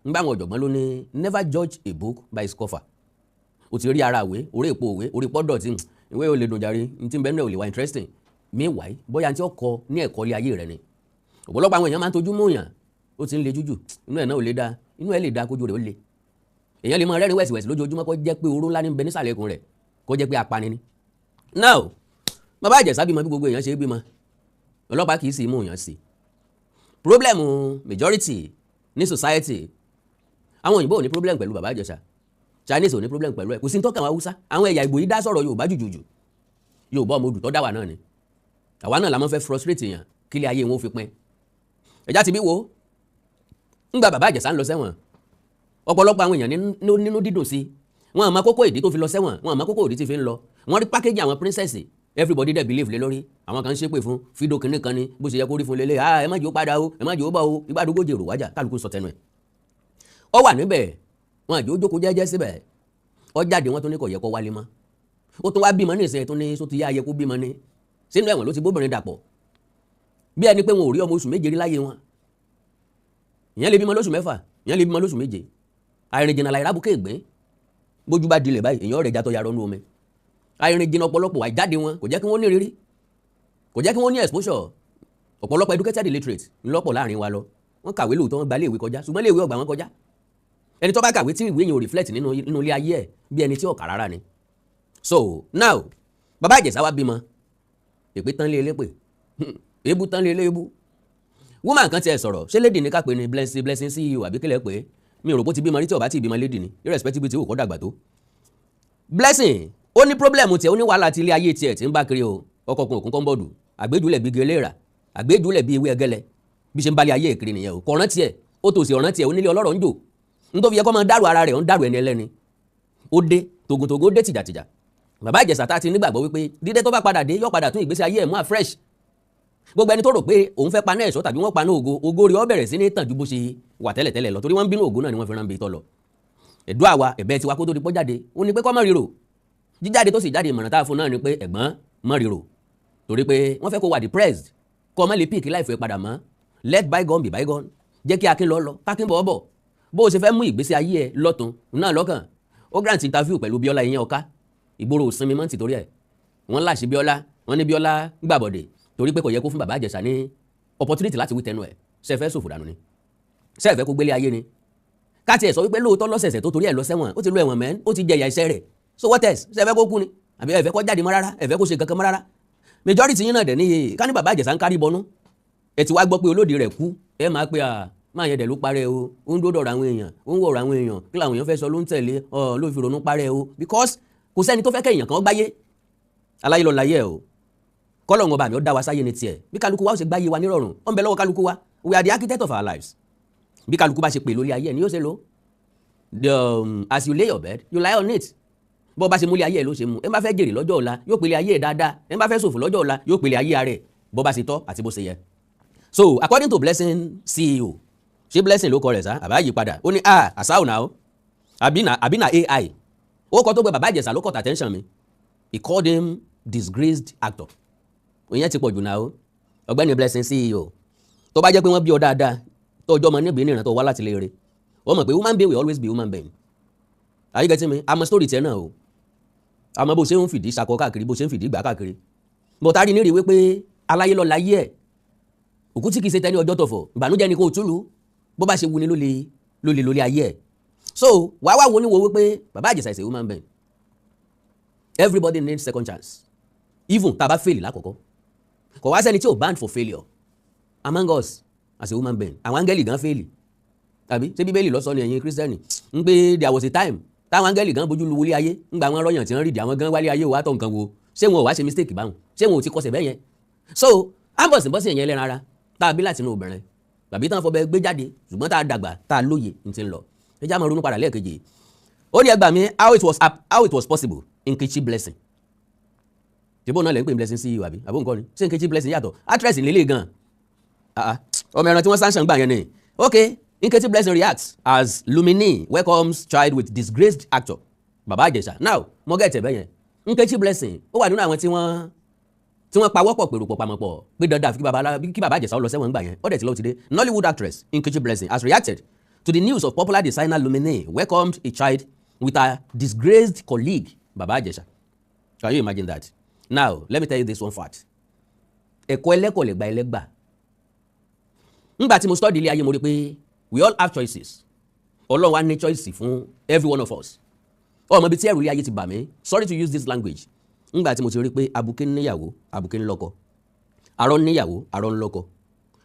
ń bá àwọn ọ̀jọ̀gbọ́n ló ní, "Never judge a book by its cover." O ti rí ara ìwé, orí èpo òwe, orí pọ́dọ̀ tí ìwé ò lè dùn jàre, ní tí ń bẹ́ẹ̀ náà ò lè wá interesting. Meanwhile, bóyá tí ó kọ ní ẹ̀kọ́ ilé ayé rẹ ni. Ọ̀pọ̀lọpọ̀ àwọn èèyàn máa ń tojú mú yàn, ó ti ń le jújù, inú ẹ̀ náà ò lè dáa. Inú ẹ̀ lè dáa, kójú rẹ̀ ó le. Èèyàn lè máa rẹ́rìn wẹ̀sìwẹ̀sì lójoojúmọ́, kó jẹ́ pé oró ńlá ní bẹ nísàlẹ̀ ikùn rẹ̀, kó jẹ́ pé apani ni. Now, bàbá Ìjẹ̀ṣà bímọ bí gbogbo èèyàn ṣe é bímọ. Ọlọ́pàá kì í sì mú èèyàn sí. Problem majority ní society, àwọn òyìnbó ò ní problem pẹ̀lú bàbá Ìjẹ̀ṣà, Chinese ò ní problem pẹ̀lú ẹ̀, kò sí ní tọ́ka àwọn Haúsá. Àwọn ẹ̀yà Ìgbò yìí dá sọ̀rọ̀ Yorùbá jùjùjù. Yorùbá ọmọ odù tó dá wà náà ni. Àwa náà la máa ń fẹ́ frustrate èèyàn kí ilé ayé wọn ó fi pín. Ẹ̀já ti bí wo ńgbà bàbá Ìjẹ̀ṣà ń lọ sẹ́wọ̀n, ọ̀pọ̀lọpọ̀ àwọn èèyàn nínú dídùn sí wọn, àmọ́ kókó ìdí tó fi lọ sẹ́wọ̀n, wọn àmọ́ kókó ìdí tí fi ń lọ. Wọ́n rí pákéjì àwọn princess, everybody dẹ̀ believe lé lórí. Àwọn kan ń ṣépè fún fídò kìnìún kan ní bó ṣe yẹ kó rí fún lélẹ̀. Ah, ẹ má jẹ́ ó padà o, ẹ má jẹ́ ó bọ̀ o. Ìgbàdógójì èrò wájà, kálukú sọ tẹnu ẹ̀. Ó wà níbẹ̀, wọn àjò jókòó jẹ́jẹ́ síbẹ̀. Ó jáde, wọn tún ní kò yẹ kó wálé mọ́. Ó tún wá bímọ ní ìsìn, tó ní só ti yá ayẹ kó bímọ ní sínú ẹ̀wọ̀n ló ti bóbìnrin dàpọ̀, bí ẹni pé wọn ò rí ọmọ oṣù 7 rí láyé wọn. Ìyẹn lè bímọ lóṣù 6, ìyẹn lè bímọ lóṣù 7. Àìrìn jìnnà láì rábùkẹ́ ìgbín. Bójú bá dilẹ̀ báyìí, èèyàn rẹ̀ jatọ̀ yarọ nú omi. Àìrìn jìnnà ọ̀pọ̀lọpọ̀, àìjáde wọn kò jẹ́ kí wọ́n ní rírí, kò jẹ́ kí wọ́n ní exposure. Ọ̀pọ̀lọpọ̀ educated illiterate ńlọ́pọ̀ láàrin wa lọ. Wọ́n kàwé lóòótọ́, wọ́n gba iléèwé kọjá, ṣùgbọ́n iléèwé ọgbà wọn kọjá. Ẹni tó bá kàwé tí ìwé yẹn ò reflect nínú ilé ayé ẹ̀, bí ẹni tí ò kà rárá ni. So now, bàbá Ìjẹ̀ṣà wá bímọ, èpè tán lé elépè, èébú tán lé eléébú. Woman kan tiẹ̀ sọ̀rọ̀, ṣé lady ní ká pè ní Blessing, Blessing CEO àbí kílẹ̀ pé mi ò rò bó ti bímọ rí. Tí ó bá ti bímọ, lady ni, irrespective tí ò kọ́ dàgbà tó. Blessing ó Ó ní problem tiẹ̀, ó ní wàhálà ti ilé ayé tiẹ̀ tí ń bá kiri o. Ọkọ̀ kun òkun kọ́ńbọ̀dù, àgbéjúlẹ̀ bíi gẹlẹ́rà, àgbéjúlẹ̀ bíi ewé ẹgẹlẹ, bí ṣe ń balẹ̀ ayé ìkiri nìyẹn o. Kọ̀ọ̀rán tiẹ̀, ó tòsí ọ̀rán tiẹ̀, onílé ọlọ́rọ̀ ń jò nítorí yẹ kó máa dárò ara rẹ̀, ó ń dárò ẹni ẹlẹ́ni. Ó dé tògùntògùn, ó dé tìjàtìjà. Bàbá Ìjẹ̀ṣà tá a ti nígbàgbọ́ wípé dídé tó bá padà dé, yóò padà tún ìgbésí ayé ẹ̀ mú afresh. Gbogbo ẹni tó rò pé òun fẹ́ paná ẹ̀ṣọ́ tàbí wọ́n paná ògo, ògo rẹ̀ ó bẹ̀rẹ̀ sí ní tàn ju bó ṣe wà tẹ́lẹ̀tẹ́lẹ̀ lọ, torí wọ́n ń bínú ògo náà ni wọ́n fi rán bí tọ́ lọ. Ẹ̀dùn àwa ẹ̀bẹ̀ tiwa kó tó di pọ́ jáde, ó ní pé kó má ríro. Jíjáde tó sì jáde, ìmọ̀ràn tá a fún náà ni pé, ẹ̀gbọ́n, má ríro, torí pé wọ́n fẹ́ kó wà depressed, kó má lè pick life ẹ̀ padà mọ́. Let bygone be bygone. Jẹ́ kí akin lọ lọ, kákin bọ̀ bọ̀. Bó o ṣe fẹ́ mú ìgbésí ayé ẹ lọ́tun náà lọ́kàn. Ó grant interview pẹ̀lú Bíọ́lá ìyẹn ọ̀ká ìgboro òsinmi mọ́ tìtorí ẹ̀. Wọ́n láṣẹ Bíọ́lá, wọ́n ní Bíọ́lá gbàbọ̀dẹ̀ torí pé kò yẹ kó fún Bàbá Ìjẹ̀ṣà ní opportunity láti wí tẹnu ẹ̀. Ṣe fẹ́ ṣòfò dànù ni? Ṣe fẹ́ kó gbélé ayé ni? Káti ẹ̀ sọ wípé lóòótọ́ lọ́sẹ̀ẹ̀sẹ̀ tó torí ẹ̀ lọ sẹ́wọ̀n, ó ti lọ ẹ̀wọ̀n mẹ́n, ó ti jẹ ìyà iṣẹ́ rẹ̀. So what else? Ṣe fẹ́ kó kú ni? Àbí ẹ fẹ́ kó jáde mọ́ rárá? Ẹ fẹ́ kó ṣe kankan mọ́ rárá? Majority yín náà dẹ̀ níye ká ní Bàbá Ìjẹ̀ṣà ń kárí bọnú. Ẹ ti wá gbọ́ pé olódì rẹ̀ kú, ẹ máa pe à máa yẹn dẹ̀ ló parẹ́ o, ó ń dódò ọ̀rọ̀ àwọn èèyàn, ó ń wọ̀rọ̀ àwọn èèyàn, kí làwọn èèyàn fẹ́ sọ ló ń tẹ̀lé ọ ló fi ronú parẹ́ o, because kò sẹ́ni tó fẹ́ kẹ́ èèyàn kan gbáyé. Aláyé lọ láyé ẹ o. Kọ́lọ̀ ń ọba mi ó dá wa sáyé ní tiẹ̀. Bí kálukú wa ó ṣe gbáyé wa nírọ̀rùn, ó ń bẹ lọ́wọ́ kálukú wa. We are the architect of our lives. Bí kálukú bá ṣe pè lórí ayé ẹ̀ ni yóò ṣe lò. As you lay your bed, you lie on it. Bó bá ṣe múlẹ̀ ayé ẹ̀ ló ṣe mú. Ẹ bá fẹ́ jèrè lọ́jọ́ ọ̀la, yóò pèlè ayé ẹ̀ dáadáa. Ẹ bá fẹ́ ṣòfò lọ́jọ́ ọ̀la, yóò pèlè ayé rẹ̀ bó bá ṣe tọ́ àti bó ṣe yẹ. So according to Blessing CEO, ṣé Blessing ló kọ rẹ̀ sá àbá yí padà, ó ní, "Ah, àṣà ò náà àbí na AI." Ó kọ tó gbé Bàbá Ìjẹ̀ṣà ló caught attention mi. He called him disgraced actor. Ìyẹn ti pọ̀ jù náà o. Ọ̀gbẹ́ni Blessing CEO, tó bá jẹ́ pé wọ́n bí ọ dáadáa, tó ọjọ́ ọmọ níbi ìrìnà tó wá láti lè rè, ó mọ̀ pé human being will always be human being. Are you getting me? Àmọ́ story tiẹ̀ náà o, àmọ́ bó ṣe ń fìdí sakọ káàkiri, bó ṣe ń fìdí gbà káàkiri, bó tá a rí ní rí wípé aláyé lọ láyé ẹ̀, òkú tí kì í ṣe tẹ́ni ọjọ́ tọ̀fọ̀, ìbànújẹ́ ni kò túlù. Bó bá ṣe wuni ló lè lórí ayé ẹ̀. So wàá wá wo ni wo wípé Bàbá Ìjẹ̀ṣà is a human being. Everybody needs second chance, even tá a bá fail lákọ̀ọ́kọ́. Kò wá sẹ́ni tí ò bound for failure among us as a human being. Àwọn áńgẹ́lì gan fail, tàbí ṣé Bíbélì ló sọ ni, ẹ̀yin Kírísítẹ́nì ń pé there was a time táwọn áńgẹ́lì gan bójú lu wọlé ayé ń gba àwọn rọ́yàn tí wọ́n rìdí àwọn gan wálé ayé wà tó nǹkan wo. Ṣé wọn ò wá ṣe mistake báwọn? Ṣé wọn ò ti kọsẹ̀ bẹ́ẹ̀ yẹn? So ambọ̀sìnbọ̀sìn ẹ̀yẹn ẹlẹ́ran ara tá a bí láti inú obìnrin tàbí tán fọbẹ gbé jáde, ṣùgbọ́n tá a dàgbà, tá a lóye ní ti ń lọ, ẹ já máa ronú padà lẹ́ẹ̀kejì. Ó ní, "Ẹgbàá mi, how it was possible?" Nkechi Blessing, tìbọn náà lè ń pè Blessing sí àbí àbó nǹkan ni? Ṣé Nkechi Blessing yàtọ̀? Actress nílé gan, ọmọ ẹran tí wọ́n sanction gbà yẹn ni. Okay, Nkechi Blessing reacts as Lumini welcomes child with disgraced actor Baba Ijesha. Now mo get ẹ̀ bẹ́yẹn. Nkechi Blessing, ó wà nínú àwọn tí wọ́n pawọ́pọ̀ pèrò pọ̀ pamọ́pọ̀ pé dandan àfi kí bàbá Ìjẹ̀ṣà ó lọ sẹ́wọ̀n gbà yẹn. Ó dẹ̀ ti lọ́ọ́ ti dé. Nollywood actress Nkechi Blessing has reacted to the news of popular designer Lumini welcomed a child with her disgraced colleague Baba Ijesha. Can you imagine that? Now let me tell you this one fact. Ẹ̀kọ́ ẹlẹ́kọ̀ọ́ lè gba ẹlẹ́gbà. Ńgbà tí mo study ilé ayé, mo rí pé we all have choices. Ọlọ́run wa ní choice fún every one of us. Ọmọ ibi tí ẹrù ilé ayé ti bà mí, sorry to use this language, ńgbà tí mo ti rí pé abuké níyàwó, abuké ńlọ́kọ, arọ níyàwó, arọ ńlọ́kọ,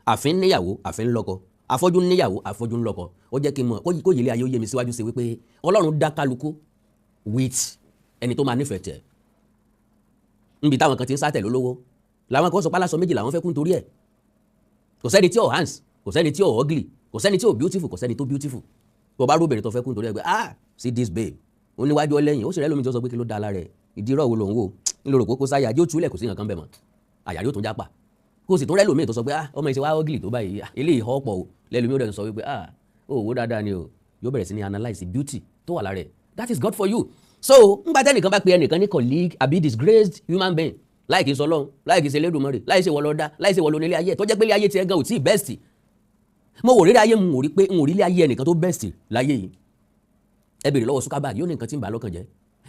àfin níyàwó, àfin ńlọ́kọ, afọ́jú níyàwó, afọ́jú ńlọ́kọ, ó jẹ́ kí n mọ̀ kó yìí ilé ayé ó yé mi síwájú sí wípé Ọlọ́run dá kálukú with ẹni tó máa nífẹ̀ẹ́ tẹ̀. Níbi táwọn kan ti ń sátẹ̀ lólówó, làwọn kan sọ pálásọ méjì làwọn fẹ́ kún torí ẹ̀. Kò sẹ́ni tí ò handsome, kò sẹ́ni tí ò ugly, kò sẹ́ni tí ò beautiful, kò sẹ́ni tó beautiful. Tó bá róbìnrin tó fẹ́ kún torí ẹ̀ pé, "Ah, see this babe," ó níwájú ọlẹ́yìn, ó sì rẹ́ lómi tó sọ pé kí ló da lára ẹ̀, ìdírọ̀ wo lòun wò ńlọrọ̀ kókó sáyà ajé ó túlẹ̀, kò sí nǹkan bẹ̀ mọ́, àyà yóò tún jápa. Kó sì tún rẹ́ lómi tó sọ pé, "Ah, ọmọ ìṣe wá ugly tó báyìí, eléyìí họ́ pọ̀ o." Lẹ́lómi ó dẹ̀ sọ wípé, "Ah, ó wò dáadáa ni o." Yóò bẹ̀rẹ̀ sí ní analyse beauty tó wà lára ẹ̀. That is God for you. So ńgbà tẹ́nìkan bá pe ẹnìkan ní colleague àbí disgraced human being, láì kí n sọ lọ́hùn, láì kí n ṣe Elédùmarè, láì ṣe wọ́n lọ dá, láì ṣe wọ́n lọ nílé ayé, tó jẹ́ pé ilé ayé tiẹ̀ gan ò tí ì best. Mo wò rírí ayé, mo rí pé n ò rí ilé ayé ẹnìkan tó best láyé yìí. Ẹ béèrè lọ́wọ́ Zuckerberg, yóò ní nǹkan tí ń bà lọ́kàn jẹ́.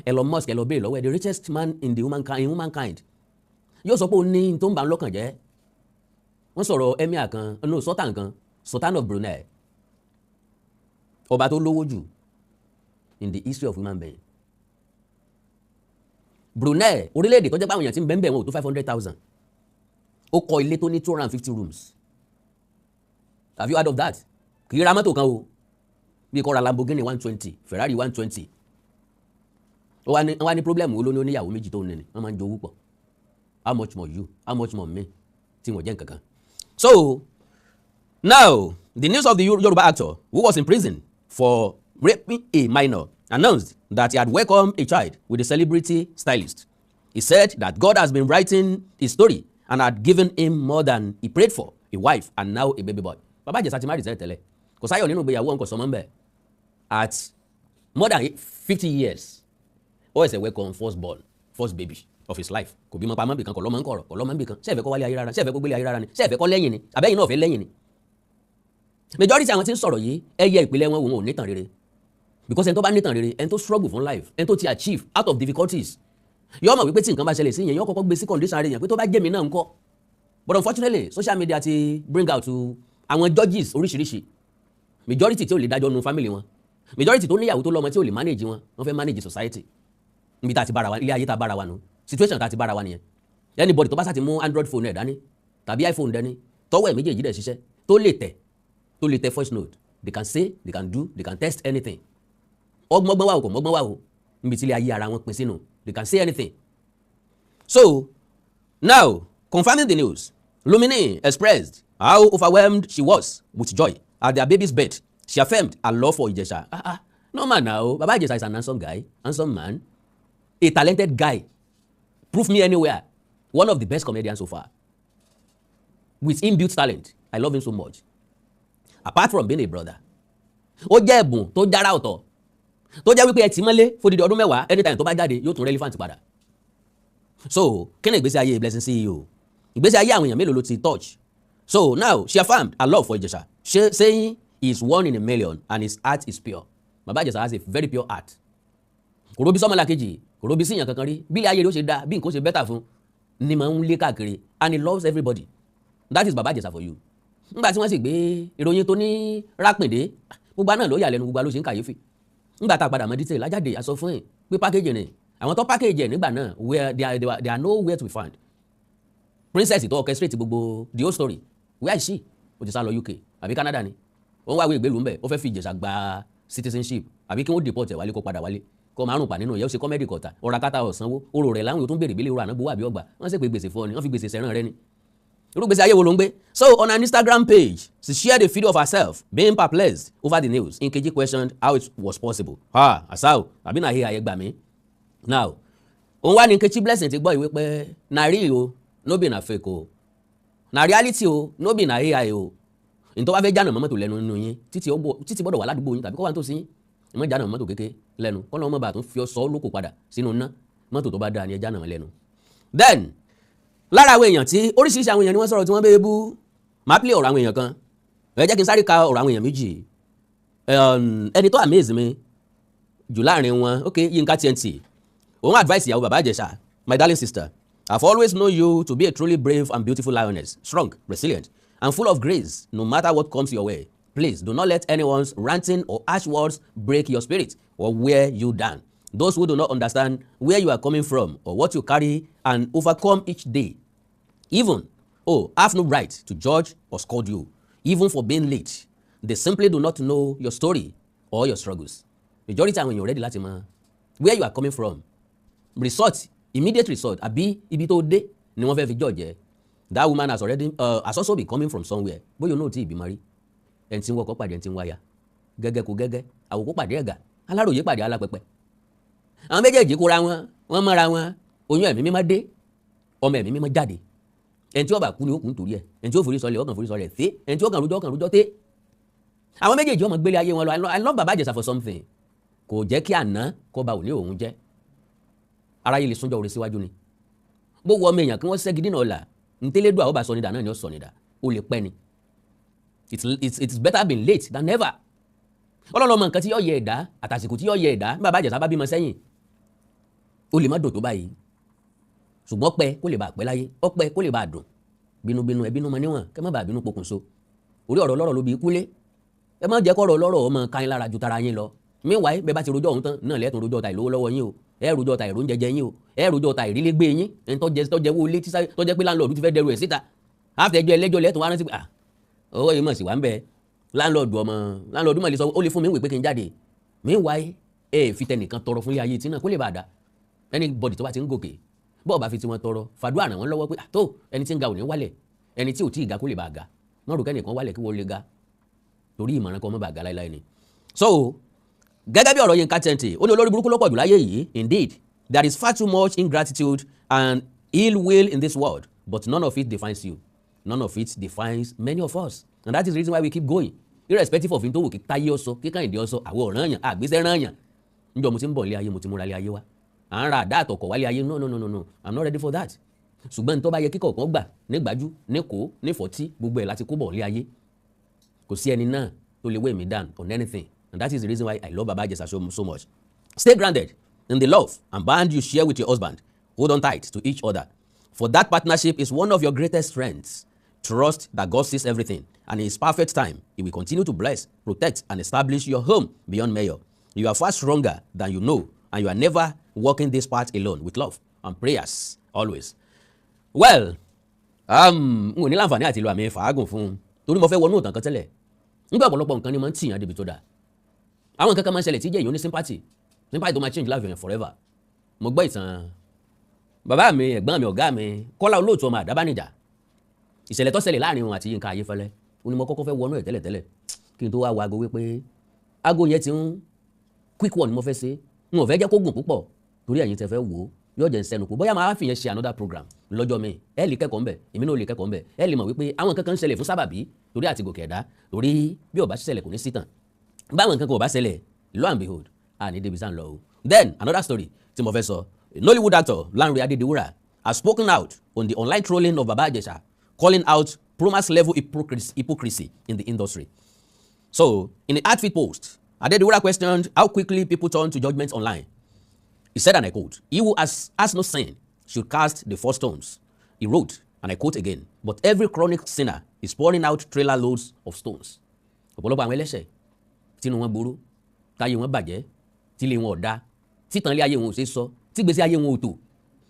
Elon Musk, ẹ lọ béèrè lọ́wọ́ ẹ, the richest man in humankind, yóò sọ pé ó ní tó ń bà lọ́kàn jẹ́. Wọ́n sọ̀rọ̀ emir kan, no, sultan kan, Sultan of Brunei, ọba tó lówó jù in the history of human being. Brunei, orílẹ̀-èdè tó jẹ́ pé àwọn èèyàn tí ń bẹ́ẹ̀ bẹ́ẹ̀ wọn ò tó 500,000, ó kọ́ ilé tó ní 250 rooms. Have you heard of that? Kì í ra mọ́tò kan o, bí kò ra Lamborghini 120, Ferrari 120. Ó wá ní problem wo ló ní? Oníyàwó méjì tó ń nìní, wọ́n máa ń jowú pọ̀. How much more you, how much more me tí wọ́n jẹ́ nǹkan kan. So now, the news of the Yoruba actor who was in prison for raping a minor announced that he had welcomed a child with a celebrity stylist. He said that God has been writing his story and had given him more than he prayed for, a wife and now a baby boy. Bàbá Ìjẹ̀ṣà ti marry tẹ́lẹ̀ tẹ́lẹ̀. Kò sáyọ̀ nínú ìgbéyàwó ọ̀nkọ̀ sọmọ́ ń bẹ̀. At more than 50 years, ó ṣẹ̀ṣẹ̀ welcome first born, first baby of his life. Kò bímọ pamọ́ bìkan, kò lọ́mọ ń kọ̀rọ̀, kò lọ́mọ ń bìkan. Ṣé ẹ fẹ́ kó wálé ayé rárá? Ṣé ẹ fẹ́ kó gbélé ayé rárá ni? Ṣé ẹ fẹ́ kó lẹ́yìn ni? Àbẹ́yìn náà fẹ́ lẹ́yìn ni? Majority àwọn tí ń sọ̀rọ̀ yìí, ẹ yẹ ìpìlẹ̀ wọn wò, wọn ò nítàn rere, because ẹni tó bá nítàn rere, ẹni tó struggle fún life, ẹni tó ti achieve out of difficulties, yóò mọ̀ wípé tí nǹkan bá ṣẹlẹ̀ sí yẹn, yóò kọ́kọ́ gbé sí condition rẹ̀ yẹn pé tó bá jẹ́ mi náà ńkọ́? But unfortunately, social media ti bring out to àwọn judges oríṣiríṣi. Majority tí ò lè dájọ́ nu family wọn, majority tó níyàwó tó lọ́mọ tí ò lè manage wọn, wọ́n fẹ́ manage society. Níbi tá a ti bára wa, ilé ayé tá a bára wa nù, situation tá a ti bára wa nìyẹn. Anybody tó bá sá ti mú Android phone ẹ̀ dání tàbí iPhone dání, tọwọ́ ẹ̀ méjèèjì dẹ̀ ṣiṣẹ́, tó lè tẹ voice note, they can say, they can do, they can test anything. Ọgbọ́ngbọ́n wà o, kò mọ́gbọ́n wà o, níbi tí ilé ayé ara wọn pín sínú, they can say anything. So now, confirming the news, Lumini expressed how overwhelmed she was with joy at their baby's birth. She affirmed her love for Ijesha. Ah ah, no man now, Baba Ijesha is an handsome guy, handsome man, a talented guy. Prove me anywhere. One of the best comedians so far. With inbuilt talent. I love him so much. Apart from being a brother, ó jẹ́ ẹ̀bùn tó jára ọ̀tọ̀ tó jẹ́ wípé ẹ tì mọ́lé fódìdí ọdún 10, anytime tó bá jáde yóò tún relevant padà. So kí ni ìgbésí ayé Blessing CEO? Ìgbésí ayé àwọn èèyàn mélòó ló ti touch? So now, she affirmed her love for Ijesha, she, saying he is one in a million and his heart is pure. Baba Ijesha has a very pure heart. Kò róbí sọ́mọlàkejì, kò róbí síyàn kankan rí. Bí ilé ayé rẹ̀ ó ṣe dáa, bí nǹkan ó ṣe better fún ni máa ń lé káàkiri, and he loves everybody. That is Baba Ijesha for you. Nígbà tí wọ́n sì gbé ìròyìn tó ní rápìndé, gbogbo àná ló yà lẹ́nu, gbogbo àló ṣe ń kàyéfì. Nígbà tá a padà mọ detail ajáde, aṣọ fún ẹ̀ pé package ni àwọn tó package ẹ̀ nígbà náà, where they are nowhere to be found. Princess tó orchestrate gbogbo the whole story, where is she? Ó ti sá lọ UK àbí Canada ni. Ó ń wáwé ìgbélú ńbẹ, ó fẹ́ fi Ìjẹ̀ṣà gba citizenship àbí kí wọ́n deport ẹ̀ wálé, kó padà wálé, kó márùn pa nínú ìyẹn. Ó ṣe comedy kọ̀tà ọ̀rọ̀ akátá ọ̀sánwó orò rẹ̀ láwọn tó ń béèrè bílẹ̀ orò àná gbowó àbí ọgbà. Wọ́n sì pé gbèsè fún ọ ni, wọ́n fi gbèsè sẹ́ràn rẹ ni. Irú gbèsè ayé wo ló ń gbé? So on her Instagram page, she shared a video of herself being perplexed over the news. Nkechi questioned how it was possible. Ah, asao àbí náà ayé gbà mí. Now, òun wá ní Nkechi Blessing ti gbọ́ ìwé pé na real o, no be na fake o, na reality o, no be na AI o. Ntọ́ bá fẹ́ jáná mọ́tò lẹ́nu nínú yín, títí gbọ́dọ̀ wà ládùúgbò yín tàbí kọ́ wà nítòsí yín. Ẹ má jáná mọ́tò kéke lẹ́nu, kọ́ lọ́wọ́ mọ́ bá tún fi ọ sọ lóko padà sínú ná. Mọ́tò tó bá dáa ni ẹ jáná mọ́ lẹ́nu. Then lára àwọn èèyàn tí oríṣiríṣi àwọn èèyàn ni wọ́n sọ̀rọ̀ tí wọ́n bẹ́ẹ̀ bú, máa play ọ̀rọ̀ àwọn èèyàn kan. Ẹ jẹ́ kí n sáré ka ọ̀rọ̀ àwọn èèyàn méjì. Ẹni tó amaze mi jù láàrin wọn, ok, Yinka TNT, òun advice ìyàwó Bàbá Ìjẹ̀ṣà: "My darling sister, I've always known you to be a truly brave and beautiful lioness, strong, resilient and full of grace no matter what comes your way. Please do not let anyone's ranting or harsh words break your spirit or wear you down. Those who do not understand where you are coming from or what you carry and overcome each day even, oh, have no right to judge or scold you, even for being late. They simply do not know your story or your struggles." Majority àwọn èèyàn ready láti mọ where you are coming from. Result, immediate result àbí ibi tó dé ni wọ́n fẹ́ fi judge ẹ. That woman has also been coming from somewhere. Bóyá òun náà tí ì bímọ rí. Ẹni tí ń wọkọ̀ pàdé ẹni tí ń wáyà, gẹ́gẹ́ kó gẹ́gẹ́, àwòkó pàdé ẹ̀gà, aláròyé pàdé alápẹ̀pẹ̀. Àwọn méjèèjì kóra wọn, wọ́n mọ́ra wọn, oyún ẹ̀mí mímọ́ dé, ọmọ ẹ̀mí mímọ́ jáde. Ẹni tí ó bá kú ni ó kú nítorí ẹ̀, ẹni tí ó forí sọlẹ̀ ó kàn forí sọlẹ̀ té, ẹni tí ó kàn rújọ́ kàn rújọ́ té. Àwọn méjèèjì ọmọ gbélé ayé wọn lọ. I love Baba Ìjẹ̀ṣà for something. Kò jẹ́ kí àná kó ba òní òun jẹ́. Aráyé lè súnjọ́ orí síwájú ni bó wọ ọmọ èèyàn kí wọ́n ṣẹ́gi dínà ọ̀la ntẹ́lẹ́dùn àwọn bá sọ nídà náà ni ó sọ nídà, ó lè pẹ́ ni. It's better been late than never. Ọlọ́run ọmọ nǹkan tí yóò yẹ ẹ̀dá àtàsìkò tí yóò yẹ ẹ̀dá. Bí Bàbá Ìjẹ̀ṣà bá bímọ sẹ́yìn, ó lè má dùn tó báyìí, ṣùgbọ́n pẹ́ kó lè bá pẹ́ láyé, ọpẹ́ kó lè bá dùn. Bínúbínú ẹ bínú mọ níwọ̀n, kẹ́ má bàa bínú pokùnso. Orí ọ̀rọ̀ ọlọ́rọ̀ ló bí kúlé. Ẹ má jẹ́ kọ́rọ̀ ọlọ́rọ̀ ọmọ káyín lára ju tara yín lọ. Meanwhile, bẹ́ẹ̀ bá ti rojọ́ ọ̀hún tán náà, lẹ́tùn rojọ́ ta ìlówó lọ́wọ́ yín o, ẹ rojọ́ ta ìró jẹjẹ yín o, ẹ rojọ́ ta ìrílégbé yín. Ẹni tọ́jẹ́ wo ilé tọ́jẹ́ pé landlord ti fẹ́ dẹrù ẹ̀ síta, àfẹ́jọ́ ẹlẹ́jọ́ lẹ́tùn wá rántí pé ah, owó yìí mọ̀ sí wà ń bẹ landlord. Ọmọ landlord mọ̀ lè sọ ó lè fún mi wèé pé kí n jáde. Meanwhile, Ẹ fi tẹnìkan tọrọ fún ilé ayé tí náà kó lè bá a dá. Anybody tó bá ti ń gòkè, bọ́ọ̀ bá fi tiwọn tọrọ, fàdúrà ràn wọ́n lọ́wọ́ pé tó ẹni tí ń ga ò ní wálẹ̀, ẹni tí ò tí ì ga kó lè bá a ga. Wọ́n rò kẹ́nìkan wálẹ̀ kí wọ́n lè ga, torí ìmọ̀ràn kan mọ́ bá a ga láéláé ni. So gẹ́gẹ́ bí ọ̀rọ̀ Yínká TNT, ó ní olórí burúkú ló pọ̀ jù láyé yìí. Indeed, there is far too much ingratitude and ill will in this world, but none of it defines you, none of it defines many of us, and that is the reason why we keep going irrespective of n tó wù kí táyé ọsọ, kí Kẹ́hìndé ọsọ. Àwọn ọ̀ràn yàn àgbésẹ́ ràn yàn. Níjọ́ mo ti ń bọ̀ ilé ayé, mo ti múra ilé ayé wa, à ń ra àdá àtọ̀kọ̀ wálé ayé. No, no, no, no, no, I'm not ready for that. Ṣùgbọ́n tó bá yẹ kíkọ̀ kan gbà nígbàjú, níkò, nífọ̀tí, gbogbo ẹ̀ láti kó bọ̀ ilé ayé. Kò sí ẹni náà tó lè weigh me down on anything, and that is the reason why I love Baba Ijesa so, so much. Stay grounded in the love and bond you share with your husband. Hold on tight to each other, for that partnership is one of your greatest strengths. Trust that God sees everything, and in His perfect time, He will continue to bless, protect, and establish your home beyond measure. You are far stronger than you know, and you are never walking this path alone. With love and prayers always. Well, n ò ní láǹfààní àti lo àmì fàágùn fún un torí mo fẹ́ wọnú ìtàn kan tẹ́lẹ̀. Nígbà ọ̀pọ̀lọpọ̀ nǹkan ni mo ń tìyàn débi tó dáa. Àwọn nǹkan kan máa ń ṣẹlẹ̀ tí jẹ́ èèyàn ní sympathy, sympathy tó máa change life yẹn forever. Mo gbọ́ ìtàn bàbá mi, ẹ̀gbọ́n mi, ọ̀gá mi, Kọ́lá Olóòtú ọmọ Àdábánijà. Ìṣẹ̀lẹ̀ tó ṣẹlẹ̀ láàrin òun àti Yínká Ayéfẹ́lẹ́ ó ní mo kọ́kọ́ fẹ́ wọnú ẹ̀ tẹ́lẹ̀tẹ́lẹ̀ kí n tó wá wo aago wípé aago yẹn ti ń quick one. Mo fẹ́ ṣe, n ò fẹ́ jẹ́ kó gùn púpọ̀ torí ẹ̀yin tẹ́ fẹ́ wò ó, yóò jẹ́ nsẹ́nu kú. Bóyá máa fi yẹn ṣe another program lọ́jọ́ mi. Ẹ lè kẹ́kọ̀ọ́ ńbẹ̀, èmi náà lè kẹ́kọ̀ọ́ ńbẹ̀. Ẹ lè mọ̀ wípé àwọn nǹkan kan ń ṣẹlẹ̀ fún sábàbí torí àti gòkè ẹ̀dá, torí bí ó bá ṣẹlẹ̀ kò ní sí tàn. Báwọn nǹkan kan ò bá ṣẹlẹ̀, lo and behold, àní débi sáà ń lọ o. Then another story tí mo fẹ́ sọ: Nollywood actor Lanre Adediwura has spoken out on the online trolling of Baba Ijesha, calling out Promax level hypocrisy in the industry. So in the heartfelt post, Adediwura questioned how quickly people turn to judgment online. He said, and I quote, "He who has no sin should cast the first stones." He wrote, and I quote again, "But every chronic sinner is pouring out trailer loads of stones." Ọ̀pọ̀lọpọ̀ àwọn ẹlẹ́ṣẹ̀ tínú wọn burú, táyé wọn bàjẹ́, tílé wọn ò dá, títàn ilé ayé wọn ò ṣe sọ, tí gbèsè ayé wọn ò tò,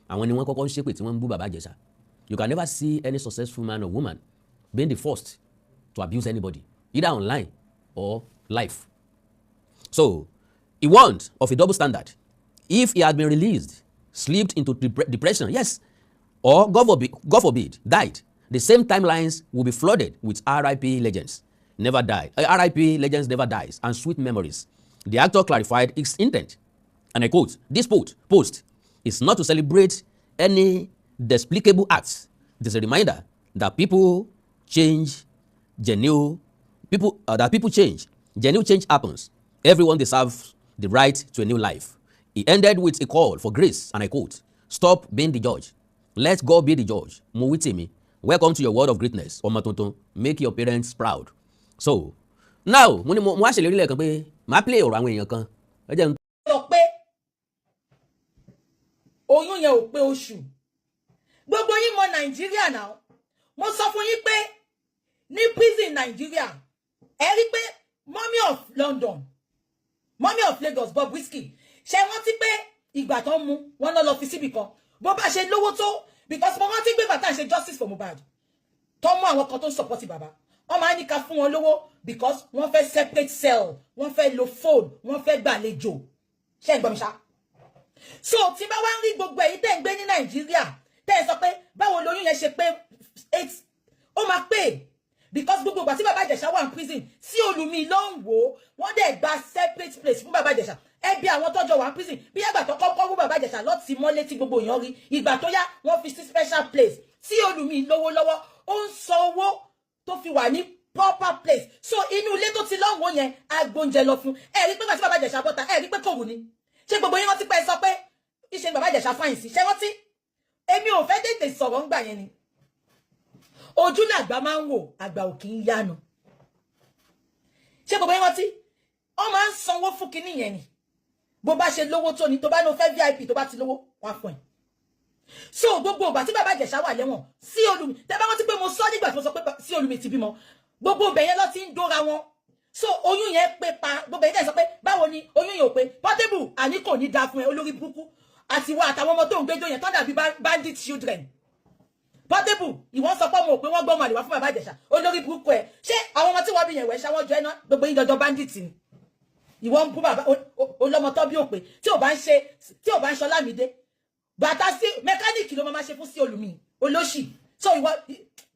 àwọn ni wọ́n kọ́kọ́ ń ṣépè tí wọ́n ń bú Bàbá Ìjẹ̀ṣà. You can never see any successful man or woman being the first to abuse anybody, either online or live. So he warned of a double standard. If he had been released, slipped into depression, yes, or God forbid, died, the same timelines will be flooded with RIP legends. Never die. RIP legends never dies and sweet memories. The actor clarified its intent. And I quote, "This post is not to celebrate any despicable acts. It is a reminder that people change, genuine people that people change. Genuine change happens. Everyone deserves the right to a new life." He ended with a call for grace, and I quote, "Stop being the judge. Let God be the judge." Mo wí tèmi. Welcome to your world of greatness. Ọmọ tuntun, make your parents proud. So, now, mo ní mo wá ṣèlérí lẹ́ẹ̀kan pé màá play ọ̀rọ̀ àwọn èèyàn kan. Ẹ jẹ́ n Sọ pé oyún yẹn ò pé oṣù. Gbogbo yín mọ Nàìjíríà náà. Mo sọ fún yín pé ní prison Nàìjíríà, ẹ rí pé Mummy of London, Mummy of Lagos, Bobrisky, ṣe rántí pé ìgbà tó ń mú wọn lọ lọ fi síbì kan, bó bá ṣe lówó tó, because mo rántí pé bàtà ṣe justice for Mohbad, tó mú àwọn kan tó ń support bàbá, wọ́n máa ń ní ká fún wọn lówó because wọ́n fẹ́ separate cell, wọ́n fẹ́ lo phone, wọ́n fẹ́ gbàlejò. Ṣé ń gbọ́ mi ṣá? So tí bá wá ń rí gbogbo èyí tẹ́ ń gbé ní Nàìjíríà, tẹ́ ẹ sọ pé báwo lóyún yẹn ṣe pé 8, ó máa pé because gbogbo ìgbà tí Bàbá Ìjẹ̀ṣà wà ní prison sí olùmí ló ń wò ó. Wọ́n dẹ̀ gba separate place fún Bàbá Ìjẹ̀ṣà. Ẹbí àwọn tọ́jọ́ wà ní prison bí àgbà tó kọ́kọ́ wú Bàbá Ìjẹ̀ṣà lọ́ọ́ mọ́lé tí gbogbo èèyàn rí. Ìgbà tó yá, wọ́n fi sí special place. Tí olùmí lówó lọ́wọ́, ó ń san owó tó fi wà ní proper place. So inú ilé tó ti lọ́wọ́ yẹn, agbóúnjẹ lọ fún ẹ. Rí pé gbàtí Bàbá Ìjẹ̀ṣà bọ́ta, ẹ rí pé kò wù ní. Ṣé gbogbo yín rántí pé ẹ sọ pé ìṣe Bàbá Ìjẹ̀ṣà fine sí? Ṣé rántí? Èmi ò fẹ́ tètè sọ̀rọ̀ ńgbà yẹn ni. Ojú làgbà máa ń wò, àgbà ò kì í yánu. Ṣé gbogbo yín rántí? Wọ́n máa ń sanwó fún kinní yẹn ni. Bó bá ṣe lówó tó ni, tó bá ní o fẹ́ VIP, tó bá ti lówó, wá fún ẹ. So gbogbo ìgbà tí Bàbá Ìjẹ̀ṣà wà lẹ́wọ̀n sí olùmí, tẹ́ bá rántí pé mo sọ nígbà tí mo sọ pé sí olùmí ti bímọ, gbogbo ibẹ̀ yẹn lọ ti ń dóra wọn. So oyún yẹn pé pa. Gbogbo yẹn tẹ́ sọ pé báwo ni oyún yẹn ò pé, Portable, àní kò ní dáa fún ẹ, olórí burúkú àti wa àtàwọn ọmọ tó ń gbẹjọ yẹn tó dàbí bandit children. Portable, ìwọ́n sọ pé ọmọ ò pé, wọ́n gbọ́ ọmọ àlè wá fún Bàbá Ìjẹ̀ṣà. Olórí burúkú ẹ. Ṣé àwọn ọmọ tí wọ́n bí yẹn wẹ̀ ṣáwọ́ jọ ẹ náà? Gbogbo yín jọjọ bandit ni. Ìwọ ń bú bàbá olọ́mọ tó bí òpè tí ò bá ń ṣe, tí ò bá ń ṣọlámídé bàtà sí mẹkáníìkì ló máa ṣe fún sí olùmí olóṣì. So ìwọ,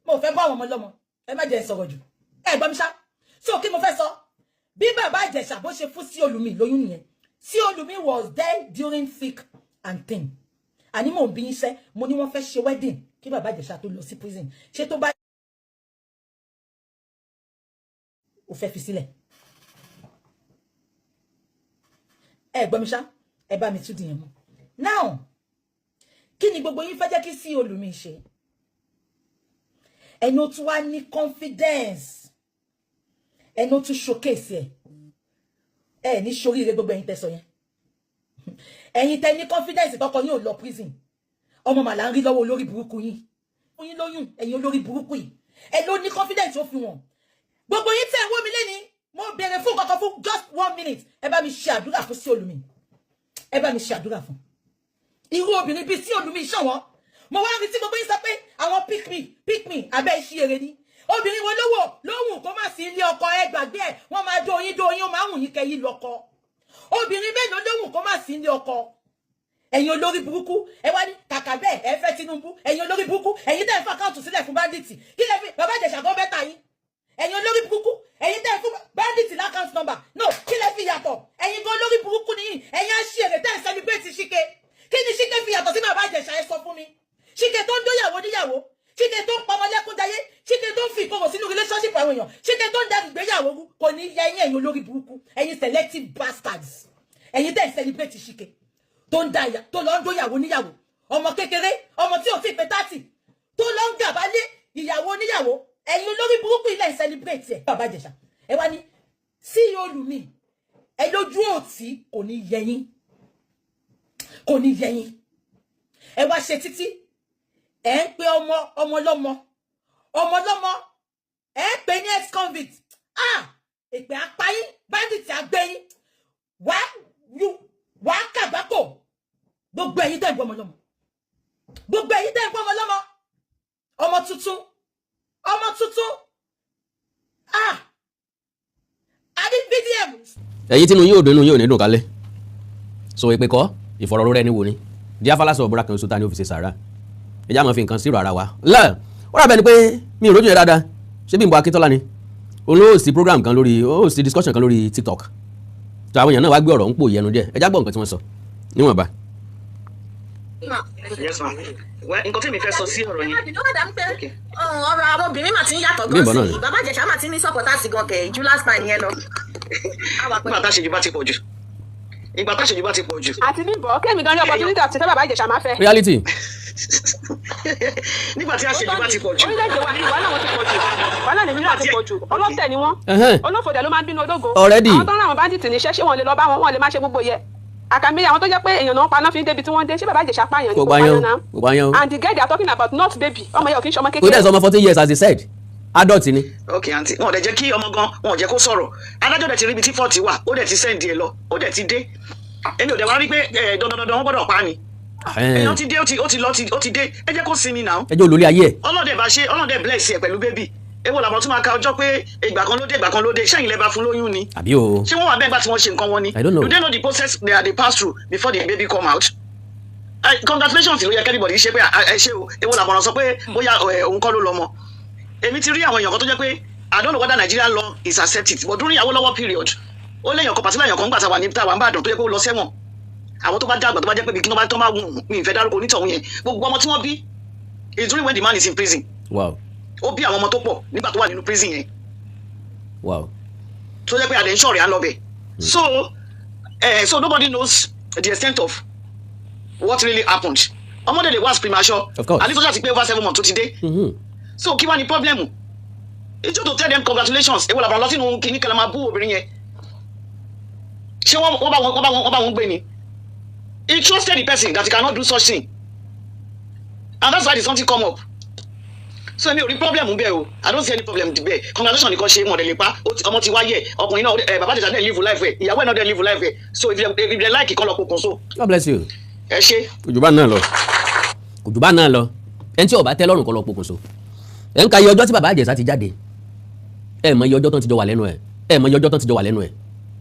mo fẹ́ bá àwọn ọmọ lọ́mọ, ẹ má jẹ́ sọ̀rọ̀ jù, ẹ gbọ́ mi ṣá. So kí mo fẹ́ sọ, bí bàbá Ìjẹ̀ṣà bó ṣe fún sí olùmí lóyún nìyẹn. Sí olùmí was there during thick and thin. Àní mò ń bí iṣẹ́, mo ní wọ́n fẹ́ ṣe wedding kí bàbá Ìjẹ̀ṣà tó lọ sí prison. Ṣé tó bá ò fẹ́ fi sílẹ̀? Ẹ gbọ́ mi ṣá, ẹ bá mi tún dìyẹn mú. Now, kí ni gbogbo yín fẹ́ jẹ́ kí sí olùmí ṣe? Ẹni ó tún wá ní confidence, ẹni ó tún showcase ẹ, ẹ ní ṣoríire gbogbo ẹ̀yin tẹ́ sọ yẹn. Ẹ̀yin tẹ́ ní confidence tọkọ yín ò lọ prison, ọmọ màlá ń rí lọ́wọ́ olórí burúkú yín, yín lóyún ẹ̀yin olórí burúkú yìí, ẹ ló ní confidence ó fi wọ̀n. Gbogbo yín tẹ́ ń wò mí lẹ́ni, mo béèrè fún kankan fún just 1 minute, ẹ bá mi ṣe àdúrà fún sí olùmí, ẹ bá mi ṣe àdúrà fún irú obìnrin bíi sí olùmí ṣọ̀wọ́n. Mo wá rí tí gbogbo yín sọ pé àwọn pick me, pick me, abẹ́ iṣẹ́ eré ni. Obìnrin wo lówó lóhùn kó má sí ilé ọkọ, ẹ gbàgbé ẹ, wọ́n máa dó yín dó yín, ó máa wùn yín kẹyìn lọ́kọ. Obìnrin mélòó lóhùn kó má sí ilé ọkọ? Ẹ̀yin olórí burúkú, ẹ wá ní kàkà bẹ́ẹ̀ ẹ fẹ́ Tinubu. Ẹ̀yin olórí burúkú, ẹ̀yin tẹ́ ẹ fún àkáǹtì sílẹ̀ fún bandits, kí lẹ fi bàbá Ìjẹ̀ṣà gan bẹ́tà yín. Ẹ̀yin olórí burúkú, ẹ̀yin tẹ́ ẹ fún bandits l'account number, no, kí lẹ fi yàtọ̀? Ẹ̀yin gan olórí burúkú nìyí, ẹ̀yin á ṣe èrè tẹ́ ẹ celebrate Ṣíkẹ́. Kí ni Ṣíkẹ́ fi yàtọ̀ sí bàbá Ìjẹ̀ṣà? Ẹ sọ fún mi. Ṣíkẹ́ tó ń dóyàwó níyàwó, Ṣíkẹ́ tó ń pọmọlẹ́kúnjayé, Ṣíkẹ́ tó ń fi ìkorò sínú relationship àwọn èèyàn, Ṣíkẹ́ tó ń darí ìgbéyàwó rú, kò ní yẹ ẹ̀yin. Ẹ̀yin olórí burúkú, ẹ̀yin selective bastards, ẹ̀yin tẹ́ ẹ celebrate Ṣíkẹ́ tó ń da ìyà, tó lọ ń dóyàwó níyàwó, ọmọ kékeré, ọmọ tí ò tí ì pé 30, tó lọ ń gàba lé ìyàwó níyàwó. Ẹ̀yin olórí burúkú ilẹ̀ ń celebrate ẹ̀. Bàbá Ìjẹ̀ṣà, ẹ wá ní sí olùmí, ẹ lójú òtí, kò ní yẹ yín, kò ní yẹ yín. Ẹ wá ṣe títí ẹ ń pe ọmọ ọmọ lọ́mọ, ọmọ lọ́mọ, ẹ ń pè ní ex-convict. Ah, èpè apáyín, bandit àgbẹ̀yìn, wàá kàgbákò. Gbogbo ẹ̀yin tẹ́ ń gbọ́ ọmọ lọ́mọ, gbogbo ẹ̀yin tẹ́ ń gbọ́ ọmọ lọ́mọ, ọmọ tuntun, ọmọ tuntun, ah, àní VDM. Ẹ̀yin tínú yóò dùn, inú yóò ní dùn kálẹ̀. So ìpè kọ́ ìfọ̀rọ̀rọ̀ ẹni wo ni díafálà sọ ọ̀bùra kan oṣù ta ni ó fi ṣe sàrà. Ẹjá máa fi nǹkan sírò ara wa lẹ́ẹ̀. Ó rà bẹ́ẹ̀ ni pé mi ò rójú yẹn dáadáa. Ṣé Bímbọ́ Akíntọ́lá ni òun ló sì program kan lórí, ó sì discussion kan lórí TikTok tó àwọn èèyàn náà wá gbé ọ̀rọ̀ ń pò yẹnu díẹ̀. Ẹjá gbọ́ nǹkan tí wọ́n sọ níwọ̀nba. Yes ma, well, nǹkan tí mi fẹ́ sọ sí ọ̀rọ̀ yẹn. Ọ̀rọ̀ àwọn obìnrin mà ti ń yàtọ̀ gan sí i. Bàbá Ìjẹ̀ṣà mà ti ní supporters gan kẹ̀ ju last time yẹn lọ. Nígbà tá a ṣèjú bá ti pọ̀ jù, ìgbà tá a ṣèjú bá ti pọ̀ jù. Àti Bímbọ́ kẹ́mi gan ní opportunity àti fẹ́ bàbá Ìjẹ̀ṣà máa fẹ́. Reality. Nígbà tí a ṣèjú bá ti pọ̀ jù. Orílẹ̀-èdè wa wàhálà wọn ti pọ̀ jù, wàhálà Nàìjíríà ti pọ̀ jù, ọlọ́tẹ̀ ni wọ́n, olófòdè ló máa ń bínú ológo. Already. Àwọn tó ń ra àwọn bandits níṣẹ́, ṣé wọ́n lè lọ bá wọn, wọ́n lè má ṣe gbogbo yẹ àkàmì àwọn tó jẹ́ pé èèyàn náà ń paná fi ń débi tí wọ́n dé. Ṣé bàbá Ìjẹ̀ṣà pààyàn ni? Kò pààyàn, kò pààyàn. And the girl they are talking about, not baby, ọmọ yẹn ò kí ń ṣọmọ Kò dẹ̀ kékeré. sọ ọmọ 14 years, as he said, adult ni. Ok aunty, wọn ò dẹ̀ jẹ́ kí ọmọ gan, wọn ò jẹ́ kó sọ̀rọ̀. Adájọ́ dẹ̀ ti rí ibi tí fọ́ọ̀tì wà, ó dẹ̀ ti send ẹ̀ lọ, ó dẹ̀ ti dé. Èmi ò dẹ̀ wá rí pé dandan dandan wọ́n gbọ́dọ̀ pa á ni. Èèyàn ti dé, ó ti lọ, ó ti dé, ẹ jẹ́ kó sinmi náà. Ẹ jẹ́ olórí ayé ẹ̀. Ọlọ́dẹ bá ṣe, ọlọ́dẹ bless ẹ pẹ̀lú baby. Èwo làwọn tún máa ka ọjọ́ pé ìgbà kan ló dé, ìgbà kan ló dé? Ṣẹ́yìn lẹ bá fún lóyún ni? Àbí o. Ṣé wọ́n wà bẹ́ẹ̀ gbà tí wọ́n ṣe nǹkan wọn ni? I don't know. Do they know the process they pass through before the baby come out? Congratulations ló yẹ kẹ́nìbọ̀dì ṣe pé ẹ ṣe o. Èwo làbọ̀ràn sọ pé bóyá òun kọ́ ló lọ́mọ? Èmi ti rí àwọn èèyàn kan tó jẹ́ pé I don't know whether Nigerian law is accepted, but during Awolowo period, ó léèyàn kan pàṣẹ, léèyàn kan gbà táwa ní táwa ń bàdàn tó yẹ kó lọ sẹ́wọ̀n. Àwọn tó bá dàgbà, tó bá jẹ́ pé bí kí wọ́n bá tó máa wù mí, ìfẹ́ dárúkọ onítọ̀hún yẹn, gbogbo ọmọ tí wọ́n bí is during when the man is in prison. Ó bí àwọn ọmọ tó pọ̀ nígbà tó wà nínú prison yẹn. Tó jẹ́ pé àdé ń ṣọ̀rẹ́ à ń lọ bẹ̀. So nobody knows the extent of what really happened. Ọmọdé lè was premature. Of course. Àní tó ṣàti pé over 7 months tó ti dé. So kí wá ní problem? It's just to tell them congratulations. Èwo làbàrà lọ sínú kíní kẹlẹ́ máa bú obìnrin yẹn? Ṣé wọ́n bá wọn gbé ni? He trusted the person that he cannot do such thing, and that's why the something come up. So èmi ò rí problem bẹ́ẹ̀ o. I don't see any problem bẹ́ẹ̀. Congratulations nìkan ṣe mọ̀dẹ̀ lè pa. Ọmọ ti wáyé, ọkùnrin náà ẹ, bàbá Ìjẹ̀ṣà dẹ̀ live life ẹ̀, ìyàwó ẹ̀ náà dẹ̀ live life ẹ̀. So if they like, kọ́ lọ pokùnso. God bless you. Ẹ ṣé. Kò jù bá náà lọ, kò jù bá náà lọ. Ẹni tí ó bá tẹ́ lọ́rùn kó lọ pokùnso. Ẹ ń ka iye ọjọ́ tí bàbá Ìjẹ̀ṣà ti jáde, ẹ mọ iye ọjọ́ tán ti jọ wà lẹ́nu ẹ̀, ẹ mọ iye ọjọ́ tán ti jọ wà lẹ́nu ẹ̀.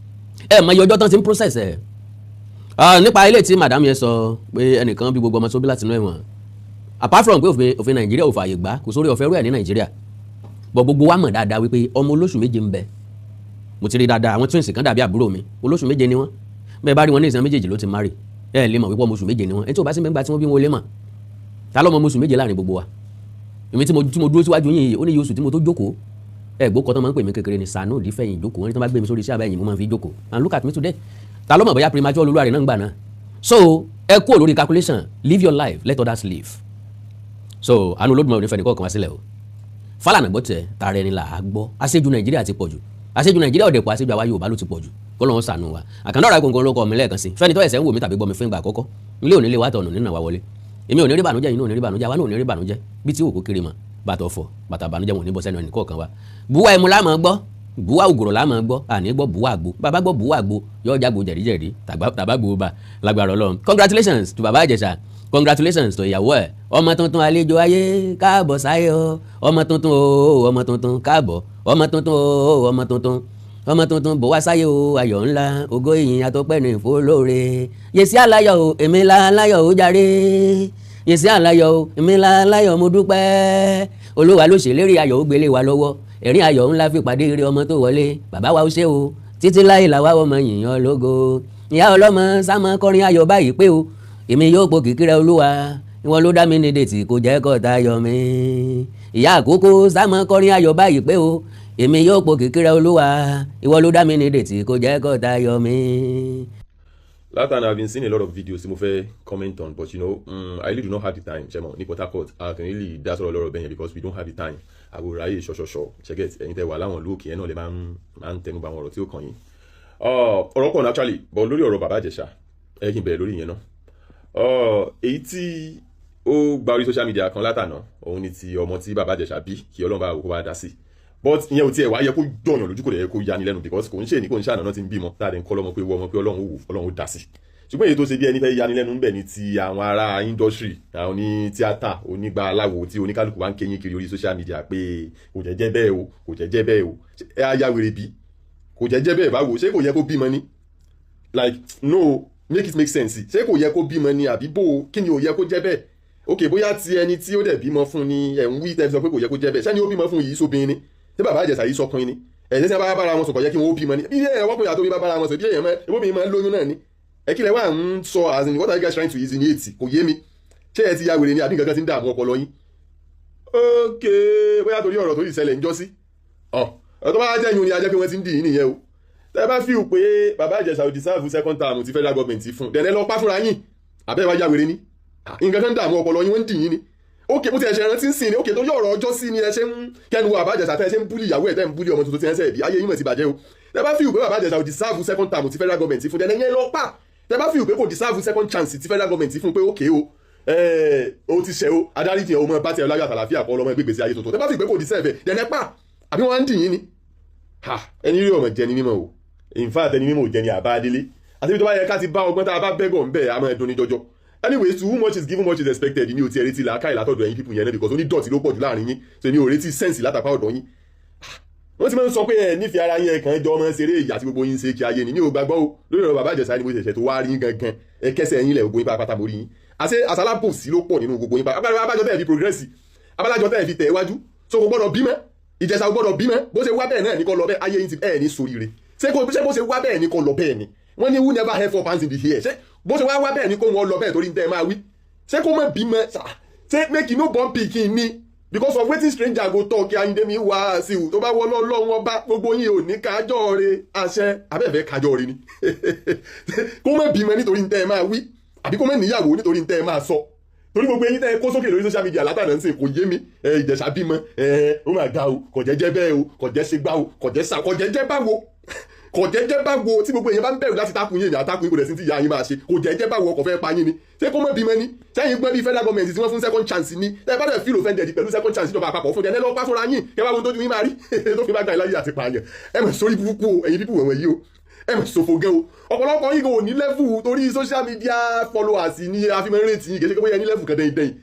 Ẹ mọ iye ọjọ́ tán ti ń process ẹ̀. Nípa ilé tí madam yẹn sọ pé ẹnìkan bí gbogbo ọmọ tó bí láti inú ẹ̀wọ̀n, apart from pé òfin Nàìjíríà ò fààyè gbà, kò sórí ọ̀fẹ́ rẹ̀ ní Nàìjíríà, but gbogbo wa mọ̀ dáadáa wípé ọmọ olóṣù 7 ń bẹ. Mo ti rí dáadáa, àwọn twins kan dàbí àbúrò mi, olóṣù 7 ni wọ́n. Bẹ́ẹ̀ bá rí wọn ní ìsàn méjèèjì ló ti marry, ẹ lè mọ̀ wípé ọmọ oṣù 7 ni wọ́n. Ẹni tí ò bá sí mẹ́gbà tí wọ́n bí wọn, lè mọ̀. Ta lọ́mọ oṣù 7 láàrin gbogbo wa? Èmi tí mo dúró síwájú yín yìí, ó ní iye oṣù tí mo tó jókòó. Ẹ gbó kọ́ tó máa ń pè mí kékeré ni Sànú òdìfẹ̀yìn jókòó. Wọ́n ní tí wọ́n bá gbé mi sórí iṣẹ́ àbáyìn, mo máa fi jókòó, and look at me today. Ta ló mọ̀ bóyá premature olúwa rẹ̀ náà ń gbà náà? So ẹ kúrò lórí calculation. Live your life, let others live. So àánú Olódùmarè ò ní fẹ́ nìkan kan wá sílẹ̀ o. Fálànà gbọ́ tẹ̀ tààrà ẹni là á gbọ́. Àṣejù Nàìjíríà ti pọ̀ jù. Àṣejù Nàìjíríà ọ̀dẹ̀ pọ̀, àṣejù àwa Yorùbá ló ti pọ̀ jù. Kó lóun ṣàánú wa. Àkàndá ọ̀rọ̀ àgbọ̀ngàn ló kọ́ mi lẹ́ẹ̀kan sí. Fẹ́ni tó ẹ̀sẹ̀ ń wò mí tàbí gbọ́ mi fún ìgbà àkọ́kọ́, ilé òní lè wá tọ̀nù nínú àwa wọlé. Èmi ò ní rí bànújẹ́, yìí ò ní rí bànújẹ́, àwa náà ò ní rí bànújẹ́ bí tí òkú kiri mọ̀. Bàtà ọ̀fọ̀, bàtà bànújẹ́ wọn ò ní bọ́ sẹ́nu ẹnì kọ̀ọ̀kan wa. Buwa ẹmu la máa gbọ́, buwa ògùrọ̀ la máa gbọ́, àní gbọ́ buwa àgbo. Bàbá gbọ́ buwa àgbo, yóò jágbo jẹ̀díjẹ̀dí tàbá gbó ba lágbára Ọlọ́run. Congratulations to Bàbá Ìjẹ̀ṣà, congratulations to ìyàwó ẹ̀. Ọmọ tuntun, àlejò ayé, káàbọ̀ sáyé o. Ọmọ tuntun o, ọmọ tuntun, káàbọ̀. Ọmọ tuntun o, ọmọ tuntun, ọmọ tuntun bọ̀ wá sáyé o. Ayọ̀ ńlá, ògo, ìyìn àtọpẹ́ ní ìfowólóore. Yèsí aláyọ̀ o, èmi la aláyọ̀ o jàre. Yèsí aláyọ̀ o, èmi la aláyọ̀, mo dúpẹ́. Olúwa ló ṣèlérí ayọ̀, ó gbélé wa lọ́wọ́. Ẹ̀rín ayọ̀ ńlá fi pàdé eré ọmọ tó wọlé. Bàbá wa ó ṣe o, títí láì làwa ọmọ yìnyín lógo. Ìyá ọlọ́mọ sámọ kọrin ayọ̀ báyìí pé o, èmi yóò po kìkìrẹ Olúwa, ìwọ ló dá mi ní dètì, kò jẹ́ kọ́ta yọ mí. Ìyá àkókò sámọ kọrin ayọ̀ báyìí pé o, èmi yóò po kìkìrẹ Olúwa, ìwọ ló dá mi ní dètì, kò jẹ́ kọ́ta yọ mí. Látàná, I've been seeing a lot of videos tí mo fẹ́ comment on, but I really do not have the time. Ṣe mọ̀, ní Port Harcourt, a kàn really dá sọ̀rọ̀ lọ́rọ̀ bẹ́yẹn because we don't have the time. Àwòrán ayé ṣọṣọṣọ ṣẹ́gẹ̀t. Ẹ̀yin tẹ́ wà láwọn ìlú òkè yẹn náà lè máa ń tẹnu bá àwọn ọ̀rọ̀ tí ó kàn yín. Ọ̀rọ̀ pọ̀ naturally, but lórí ọ̀rọ̀ Bàbá Ìjẹ̀ṣà, ẹ kí n bẹ̀rẹ̀ lórí ìyẹn náà. Èyí tí ó gba orí social media kan látàná, òun ni ti ọmọ tí Bàbá Ìjẹ̀ṣà bí, kí Ọlọ́run bá wò kó bá dá sí. But ìyẹn ò tiẹ̀ wá yẹ kó jọyàn lójú, kò dẹ̀ yẹ kó yani lẹ́nu, because kò ń ṣe ní kò ń ṣàná náà ti ń bímọ tá a dẹ̀ ń kọ́ lọ́mọ pé wọ́ ọmọ pé Ọlọ́run ó wò, Ọlọ́run ó dá sí. Ṣùgbọ́n èyí tó ṣe bí ẹni fẹ́ yani lẹ́nu ń bẹ̀ ní ti àwọn ará industry, àwọn ní tíátà, onígbà aláwo, tí oníkálukú wá ń kéyìn kiri orí social media pé kò jẹ́ jẹ́ bẹ́ẹ̀ o, kò jẹ́ jẹ́ bẹ́ẹ̀ o. Ẹ á yá wèrè bí kò jẹ́ jẹ́ bẹ́ẹ̀ báwo? Ṣé kò yẹ kó bímọ ni? Like, no, make it make sense. Ṣé kò yẹ kó bímọ ni àbí bó o? Kí ni ò yẹ kó jẹ́ bẹ́ẹ̀? Ok, bóyá ti ẹni tí ó dẹ̀ bímọ fún ni ẹ̀ ń wí tẹ́ fi sọ pé kò yẹ kó jẹ́ bẹ́ẹ̀. Ṣẹ́ni ó bímọ fún yìí sóbìnrin ni? Tí Bàbá Ìjẹ̀ṣà yìí sọkùnrin ni? Ẹ̀jẹ̀ tí wọ́n bá bára wọn sùn, kò yẹ kí wọ́n ó bímọ ni? Bí ẹ̀ wọ́pọ̀ yàtọ̀ bí bá bára wọn sùn, bí èèyàn máa máa ń lóyún náà ni. Ẹ kí lẹ wá ń sọ? As in, what are you guys trying to insinuate? Kò yé mi. Ṣé ẹ ti ya wèrè ni àbí nǹkan kan ti ń dààmú ọpọlọ yín? Ok, bóyá torí ọ̀rọ̀ tó yìí ṣẹlẹ̀ ń jọ́ sí ọ̀ tó bá jẹ́ yun ni, a jẹ́ pé wọ́n ti ń dì í nìyẹn o. Tẹ́ bá feel pé Bàbá Ìjẹ̀ṣà ò deserve second term ti federal government fún, dẹ̀dẹ̀ lọ pa fúnra yín. Àbẹ́ wá ya wèrè ni? Nǹkan kan ń dààmú ọpọlọ yín, wọ́n ń dì yín ni. Ok, mo ti ẹ̀ṣẹ̀ rántí ń sìn ni. Ok, torí ọ̀rọ̀ ọjọ́ sí ni ẹ ṣe ń kẹnu Bàbá Ìjẹ̀ṣà, tẹ́ ẹ ṣe ń bully ìyàwó ẹ̀, tẹ́ ń bully ọmọ tuntun tí ẹ ń sẹ̀ bí. Ayé yín mọ̀ ti bàjẹ́ o. Tẹ́ bá feel pé Bàbá Ìjẹ̀ṣà ò deserve second term ti federal government fún, dẹ̀dẹ̀ yẹn lọ pa. Tẹ́ bá feel pé kò deserve second chance ti federal government fún, pé ok o, o ti ṣe o, adarí tiẹ̀ o, mọ bá tiẹ̀ láyọ̀ àtàlàfíà kọ́ ọlọ́mọ ìgbégbèsè ayé tuntun. Tẹ́ bá feel pé kò deserve ẹ̀, dẹ̀dẹ̀ pa. Àbí wọ́n á ń dì yín ni? Ha, ẹni rí ọmọ jẹni mímọ́ o. In fact, ẹni mímọ́ ò jẹni àbá délé àti ibi tó bá yẹ ká ti bá ọgbọ́n tá a bá bẹ́gọ̀ ń bẹ̀, a máa dùn ní jọjọ. Anyways, to whom much is given, much is expected. Mi ò tiẹ̀ retí làákàyè látọ̀dọ̀ ẹ̀yin people yẹn náà, because onídọ̀tí ló pọ̀ jù láàrin yín, so mi ò retí sense látàpá ọ̀dọ̀ yín. Wọ́n ti máa ń sọ pé ẹ nífẹ̀ẹ́ ara yín, ẹ kàn jọ ọmọ ṣeré ìyá tí gbogbo yín ṣe kí ayé ni. Mi ò gbàgbọ́ o. Lórí ọ̀rọ̀ Bàbá Ìjẹ̀ṣà ni mo ṣẹ̀ṣẹ̀ tó wá rí gangan. Ẹ kẹsẹ̀ ẹ̀yin lẹ̀, gbogbo yín pátápátá mo rí yín. Àṣẹ àṣàlábòsí ló pọ̀ nínú gbogbo yín pátápátá. Abájọ tẹ̀ fi progress, abájọ tẹ̀ fi tẹ̀ wájú, so kò gbọ́dọ̀ bímọ. Ìjẹ̀ṣà ò gbọ́dọ̀ bímọ. Bó ṣe wá bẹ́ẹ̀ náà ní kò lọ bẹ́ẹ̀. Ayé yín ti ẹ̀ ní soríire. Ṣé kò ṣé bó ṣe wá bẹ́ẹ̀ ní kò lọ bẹ́ẹ̀ ni? Wọ́n ní who never have four hands in the air. Ṣé bó ṣe wá wá bẹ́ẹ̀ ní kò wọ́n lọ bẹ́ẹ̀ torí ń tẹ́ ẹ máa wí? Ṣé kó má bímọ? Ṣé make you no born pikin ni because of wetin stranger go talk? Ayinde mi wá sí i tó bá wọ lọ́wọ́ ọba, gbogbo yín ò ní kájọ́ re àṣẹ abẹ́ẹ̀fẹ́ kájọ́ re ni. Kó má bímọ nítorí ń tẹ́ ẹ máa wí, àbí kó má níyàwó nítorí ń tẹ́ ẹ máa sọ? Torí gbogbo eyín tẹ́ ẹ kó sókè lórí social media látàná ń sìn, kò yé mi. Ẹ Ìjẹ̀ṣà bímọ, ẹ ó mà ga o. Kò jẹ́jẹ́ bẹ́ẹ̀ o, kò jẹ́ ṣe gbá o, kò jẹ́ sá, kò jẹ́jẹ́ báwo, kò jẹ́jẹ́ báwo? Tí gbogbo èèyàn bá ń bẹ̀rù láti takùn yín, èèyàn àtakùn yín, kò dẹ̀ sí ti ìyá yín máa ṣe. Kò jẹ́jẹ́ báwo? Ọkọ̀ fẹ́ pa yín ni? Ṣé kó mọ̀ bímọ ni? Sẹ́yìn gbọ́n bí federal government tí wọ́n fún second chance ni? Ẹ bá dẹ̀ feel offended pẹ̀lú second chance ìjọba àpapọ̀ fún ẹ, lọ́ọ́ pa fúnra yín, kẹ́ bá wo tójú yín máa rí tó fi bá gbà yín láyé àti pààyàn. Ẹ mọ̀ sórí burúkú o, ẹ̀yin people wọ̀nyí o. Ẹ mọ̀ ṣòfò gan o. Ọ̀pọ̀lọpọ̀ yín kò ní level torí social media followers ni a fi máa ń rètí yín. Kì í ṣe pé bóyá ẹ ní level kan dẹ́yìn dẹ́yìn.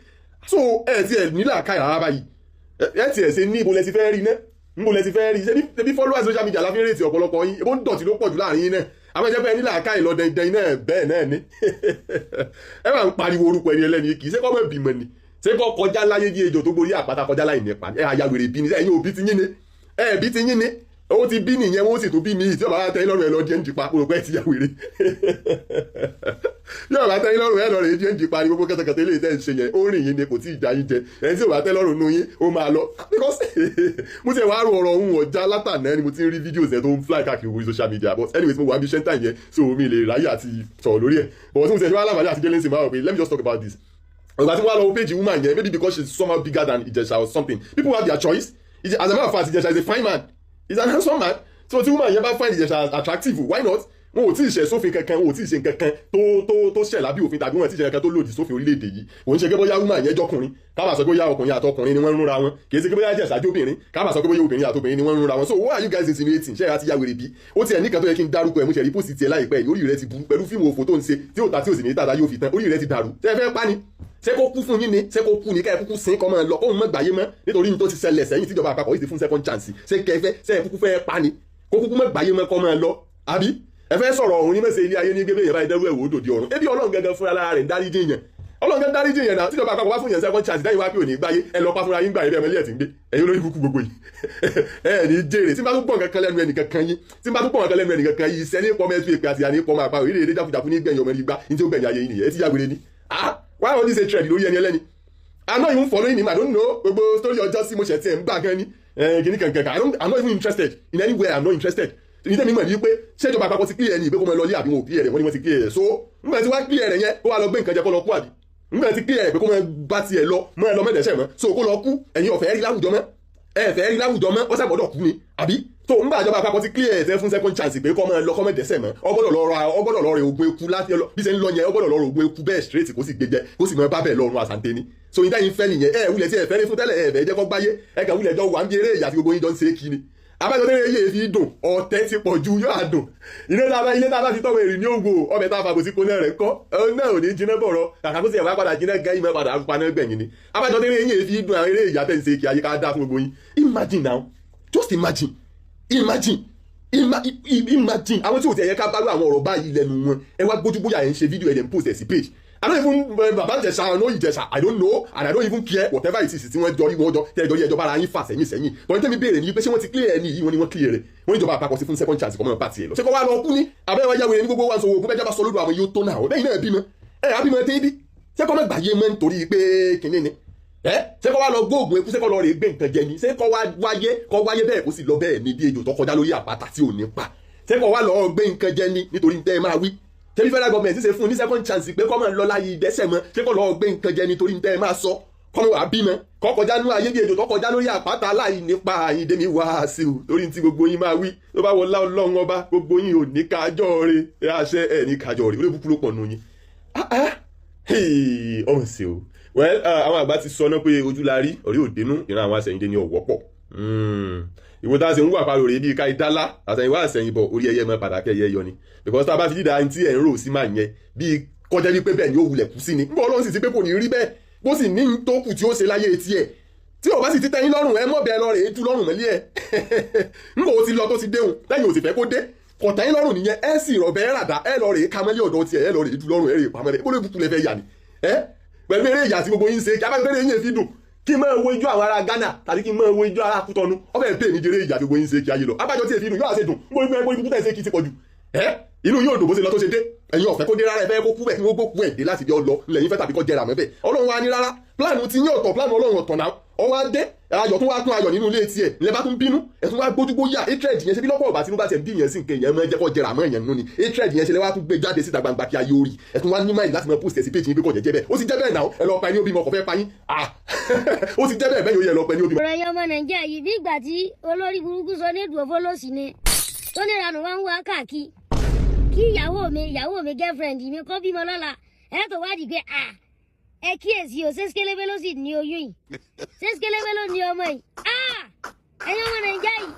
So ẹ ti ẹ̀ nílà káyà rárá báyìí. Ẹ ti ẹ̀ ṣe ní ibo lẹ ti fẹ́ rí ná. Nbo lẹ ti fẹ́ rí? Ṣé bí followers social media la fi ń rètí ọ̀pọ̀lọpọ̀ yín? Ebó ń dọ̀tí ló pọ̀ jù láàrin yín náà. Àwọn ẹ̀jẹ̀ bẹ́ẹ̀ ní làákàyè lọ dẹ́ndẹ́n náà bẹ́ẹ̀ náà ni. Ẹ máa ń pariwo orúkọ ẹni ẹlẹ́ni, kì í ṣe kọ́ mọ̀ bímọ ni. Ṣé kọ́ kọjá láyé bí ejò tó gorí àpáta kọjá láì nípa? Ẹ àyàwèrè bí ni, ẹ̀yin òbí ti yín ni. Ẹ bí ti yín ni. Ó ti bí nìyẹn, wọ́n sì tún bí mi. Tí ọba tẹ́ lọ́rùn ẹ lọ díẹ̀ ń dipa, mo rò pé ẹ ti yà wèrè. Bí ọba tẹ́ lọ́rùn ẹ lọ rè díẹ̀ ń dipa ni gbogbo kẹtẹkẹtẹ ilé ìtẹ́ ń ṣe yẹn, ó rìn yín ni kò tí ì já yín jẹ. Ẹni tí ọba tẹ́ lọ́rùn nu yín, ó máa lọ. Because mo ti wá ro ọ̀rọ̀ òun ọ̀já látàná ni mo ti ń rí videos ẹ̀ tó ń fly káàkiri orí social media. But anyways, mo wà bí ṣẹ́ńtà yẹn, so mi lè ráyè àti sọ̀rọ̀ lórí ẹ̀. But tí mo ti ẹ̀ ṣe wá láǹfààní àti délé ń sìn máa rò pé let me just talk about this. Ọ̀gbà tí wọ́n á lọ page woman yẹn, maybe because she's somehow bigger than Ìjẹ̀ṣà or something. People have their choice. As a matter of fact, Ìjẹ̀ṣà is a fine man. He's an handsome man. So tí woman yẹn bá find Ìjẹ̀ṣà attractive, why not? Wọn ò tí ì ṣe sófin kankan, wọn ò tí ì ṣe nǹkankan tó ṣẹ̀ lábí òfin, tàbí wọn ò tí ì ṣe nǹkan tó lòdì sófin orílẹ̀-èdè yìí. Kò ń ṣe pé bóyá woman yẹn jọkùnrin, ká máa sọ pé bóyá ọkùnrin àtọkùnrin ni wọ́n ń rúnra wọn. Kì í ṣe pé bóyá Ìjẹ̀ṣà jóbìnrin, ká máa sọ pé bóyá obìnrin àtobìnrin ni wọ́n ń rúnra wọn. So what are you guys insinuating? Ṣé ẹ ti ya wèrè bí? Ó tiẹ̀ nìkan tó yẹ kí n dárúkọ ẹ̀, mo ṣe rí post tiẹ̀ láìpẹ́ yìí, orí rẹ ti burú pẹ̀lú fíìmù òfò tó ń ṣe tí ò ta tí ò sì ní tàdá yóò fi tán, orí rẹ ti dàrú. Ṣé ẹ fẹ́ pa ni? Ṣé kó kú fún yín ni? Ṣé kó kú ni? Kẹ́ ẹ kúkú sin kọ́ máa lọ, kóun mọ́ gbàyé mọ́ nítorí ní tó ti ṣẹlẹ̀ sẹ́yìn tíjọba àpapọ̀ yìí ti fún second chance. Ṣé kẹ́ ẹ fẹ́, ṣé ẹ kúkú fẹ́ pa ni? Kó kúkú mọ́ gbàyé mọ́ kọ́ máa lọ, àbí? Ẹ fẹ́ sọ̀rọ̀ ọ̀hún ní mẹ́sẹ̀ ilé ayé ní gbé yẹn báyìí dẹ́rú ẹ̀wò òdòdì ọ̀run. Ebi Ọlọ́run gẹ́gẹ́ fúnra lára rẹ̀ ń dárí jìyàn. Ọlọ́run gẹ́gẹ́ dárí jìyàn náà. Tíjọba àpapọ̀ bá fún yẹn second chance, dáyìí wá pé òní gbáyé, ẹ lọ pa fúnra yín gbà yẹn bí ẹmẹlẹ́ ẹ̀ ti ń gbé. Ẹ̀yin olórí burúkú gbogbo yìí. Ẹ ní jèrè. Tí n bá tún pọ̀ nǹkan lẹ́nu ẹnìkan kan yín, tí n bá tún pọ̀ nǹkan lẹ́nu ẹnìkan kan yín, iṣẹ́ ní pọ́ mẹ́tú èpè àti àní pọ́ máa pa òrìrì èdè jákujàku ní gbẹ̀yìn ọmọ ẹni gbá ní tí ó gbẹ̀yìn ayé yìí nìyẹn. Ẹ ti yá wèrè ni. Ah! Why all this hatred lórí ẹni ẹlẹ́ni? I'm not even following him. I don't know. Gbogbo story ọjọ́ sí mo ṣẹ̀ tí ẹ̀ ń gbà gan ni. Kìíní kankan. I'm not even interested in any way. I'm not interested. Ní tẹ́mi mọ̀ ní pé ṣé ìjọba àpapọ̀ ti clear ẹni ìgbé kó mọ lọ lé àbí wọn ò clear rẹ̀? Wọ́n ní wọ́n ti clear rẹ̀. So nígbà tí wọ́n clear rẹ̀ yẹn, kó wá lọ gbé nǹkan jẹ kó lọ kú, àbí? Nígbà tí clear rẹ̀ pé kó mọ bá tiẹ̀ lọ mọ́ ẹ lọ mẹ́tẹ̀ẹ̀ṣẹ̀ mọ́, so kó lọ kú. Ẹ̀yin ọ̀fẹ́ rí láwùjọ mọ́, ẹ fẹ́ rí láwùjọ mọ́, ó ṣàgbọ́dọ̀ kú ni, àbí? Tó ń bá ìjọba àpapọ̀ ti clear ẹ̀ tẹ́ fún second chance pé kó mọ́ lọ kó mọ́ dẹ́sẹ̀ mọ́, ó gbọ́dọ̀ lọ ra, ó gbọ́dọ̀ lọ rẹ oògùn eku láti lọ bí ṣe ń lọ yẹn, ó gbọ́dọ̀ lọ rẹ oògùn eku bẹ́ẹ̀ straight, kó sì gbé jẹ, kó sì mọ bá bẹ́ẹ̀ lọ́rùn àsàǹtẹ̀ ni. So ìdá yín fẹ́ nìyẹn. Ẹ wulẹ̀ tí ẹ fẹ́ rí fún tẹ́lẹ̀, ẹ fẹ́ jẹ́ kó gbáyé, ẹ kàn wulẹ̀ jọ wà ń bí eré ìyá tí gbogbo yín jọ ń ṣe é kí ni. Abájọ tẹ́lẹ̀ yé fi dùn, ọ̀tẹ̀ ti pọ̀ ju yóò àdùn. Ilé tá a bá fi tọ́wọ́ èrì ní òwò ọbẹ̀ tá a fàbò sí koná rẹ̀ ńkọ́ náà ò ní jiná bọ̀rọ̀. Kàkà kó sì ẹ̀ wá padà jiná gan, ìmọ̀ padà paná gbẹ̀yìn ni. Abájọ tẹ́lẹ̀ yé fi dùn, àwọn eré ìyá tẹ̀ ń ṣe kí ayé ká dá fún gbogbo yín. Imagine now, just imagine, imagine, imagine àwọn tí ò tẹ̀ yẹ ká bá lọ àwọn ọ̀rọ̀ báyìí lẹ́nu wọn. Ẹ wá gbójú bóyá ẹ̀ ń ṣe fídíò, ẹ̀ dẹ̀ ń post ẹ̀ sí page. I don't even Baba Ìjẹ̀ṣà, I know Ìjẹ̀ṣà, I don't know and I don't even care whatever it is tí wọ́n jọ rí, wọ́n jọ tẹ́ ẹjọ́ rí, ẹjọ́ bára yín fà sẹ́yìn sẹ́yìn. Tọ́ni tẹ́mi béèrè ní pé ṣé wọ́n ti clear ẹni yìí? Wọ́n ní wọ́n clear rẹ̀. Wọ́n ní ìjọba àpapọ̀ sí fún second chance kọ́ mọ́ bá tiẹ̀ lọ. Ṣé kọ́ wá lọ kú ní abẹ́rẹ́ wáyà wẹ̀rẹ̀ ní gbogbo wa ń sọ ogun bẹ́ẹ̀ jábá sọ lódò àwọn yóò tó náà lẹ́yìn náà bímọ ẹ àbímọ tẹ́ bí? Ṣé kọ́ mọ́ gbàyé mọ́ nítorí pé kìnìún ni ẹ? Ṣé kọ́ wá lọ gbóògùn eku? Ṣé kọ́ lọ rè gbé nǹkan jẹ ni? Ṣé kọ́ wá wáyé, kọ́ wáyé bẹ́ẹ̀ kó sì lọ bẹ́ẹ̀ ni bí ejò tó kọjá lórí àpáta tí ò ní pa? Ṣé kọ́ wá lọ gbé nǹkan jẹ ni nítorí tẹ́ ẹ máa wí? Ṣebí federal government ṣe fún un ní second chance pé kọ́ máa lọ láyé ìdẹ́sẹ̀ mọ́? Ṣé kọ́ lọ́ọ́ gbé nǹkan jẹ nítorí tẹ́ ẹ máa sọ? Kọ́ mọ́ wàá bímọ, kọ́ kọjá ní ayé bí ejò tó kọjá lórí àpáta láì nípa. Àyíndé mi wá sí o torí tí gbogbo yín máa wí tó bá wọlá Ọlọ́run ọba, gbogbo yín ò ní kájọ́ re àṣẹ ẹ̀ ní kájọ́ re. Olóòbùkún ló pọ̀ nù yín. Ọmọ sí o. Well, àwọn àgbà ti sọ náà pé ojú la rí ọ̀rí òdenu, ìran àwọn àṣẹyìndé ni ọ̀wọ́pọ̀. Ìwọ tá a ṣe ń wà parò rèé bíi ká ìdálá àtẹ̀yìnwá àṣẹyìnbọ̀ orí ẹyẹ mọ́ pàtàkì ẹyẹ yọ ni, because tá a bá fi dídá tí ẹ̀ ń rò sí máa yẹn bíi kọjá wípé bẹ́ẹ̀ ni ó wulẹ̀ kú sí ni. Nígbà Ọlọ́run sì ti pé kò ní rí bẹ́ẹ̀, bó sì ní tó kù tí ó ṣe láyé tiẹ̀, tí ò bá sì ti tẹ́yìn lọ́rùn, ẹ mọ̀ bẹ́ẹ̀ lọ rèé tú lọ́rùn mọ́lẹ́ ẹ̀. Nígbà ó ti lọ tó ti déhùn lẹ́yìn ò sì fẹ́ kó dé, kò tẹ́yìn lọ́rùn nìyẹn. Ẹ sì rọ̀ bẹ́ẹ̀ ràdá, ẹ lọ rèé kamẹ́lẹ́ ọ̀dọ̀ tiẹ̀, ẹ lọ rèé tú lọ́rùn, ẹ rèé pamẹ́lẹ́ bó lè bukú lẹ fẹ́ yà ni ẹ pẹ̀lú eré ìyà tí gbogbo yín ṣe kí abájọ tẹ́lẹ̀ yín fi dùn. Kí n máa wo ijó àwọn ará Ghana tàbí kí n máa wo ijó ará Kútọ́nù ọbẹ̀ pè mí jèrè ìyà tí gbogbo yín ṣe kí ayé lọ. Abájọ tí èfi dùn yóò àṣẹ dùn gbogbo ẹgbẹ́ ibùkún tẹ̀ ṣe kí ti pọ̀ jù. Ẹ inú yóò dùn bó ṣe lọ tó ṣe dé. Ẹ̀yin ọ̀fẹ́ kó dé rárá, ẹ fẹ́ kó kú bẹ́ẹ̀ kí wọ́n gbókú ẹ̀ dé láti bí ọ lọ lẹ́yìn fẹ́ tàbí kó jẹrà mẹ́bẹ̀. Ọlọ́run wa ní rárá, plan ti yín ọ̀tọ̀, plan Ọlọ́run ọ̀tọ̀ náà. Ọwọ́ adé ayọ̀ tún wá tún ayọ̀ nínú ilé tiẹ̀ lẹ́ bá tún bínú, ẹ̀ tún wá gbójúgbóyà. Hatred yẹn ṣe bí lọ́pọ̀ ọ̀bà tí inú bá tiẹ̀ bí yẹn sí nǹkan yẹn máa jẹ́ kó jẹrà mọ́ yẹn nínú ni. Hatred yẹn ṣe lẹ́ wá tún gbé jáde síta gbangba kí ayé orí ẹ̀ tún wá ní máìlì láti máa post ẹ̀ sí page yín pé kò jẹ́ jẹ́ bẹ́ẹ̀. Ó ti jẹ́ bẹ́ẹ̀ náà, ẹ lọ pa ẹni ó bímọ, kò fẹ́ pa yín. Ah, ó ti jẹ́ bẹ́ẹ̀ bẹ́ẹ̀ yóò yẹ lọ pa ẹni ó bímọ. Ọ̀rọ̀ ẹ̀yin ọmọ Nàìjíríà yìí bí ìgbà tí olórí burúkú sọ ní ìdùn òfólòsì ni tó ní ìranù wá ń wá káàkiri. Kí ìyàwó mi girlfriend mi kọ́ bímọ lọ́la, ẹ tó wádìí pé à ẹ kíyèsí o, ṣé skélébé ló sì ní oyún yìí? Ṣé skélébé ló ní ọmọ yìí? À, ẹ̀yin ọmọ Nàìjíríà yìí,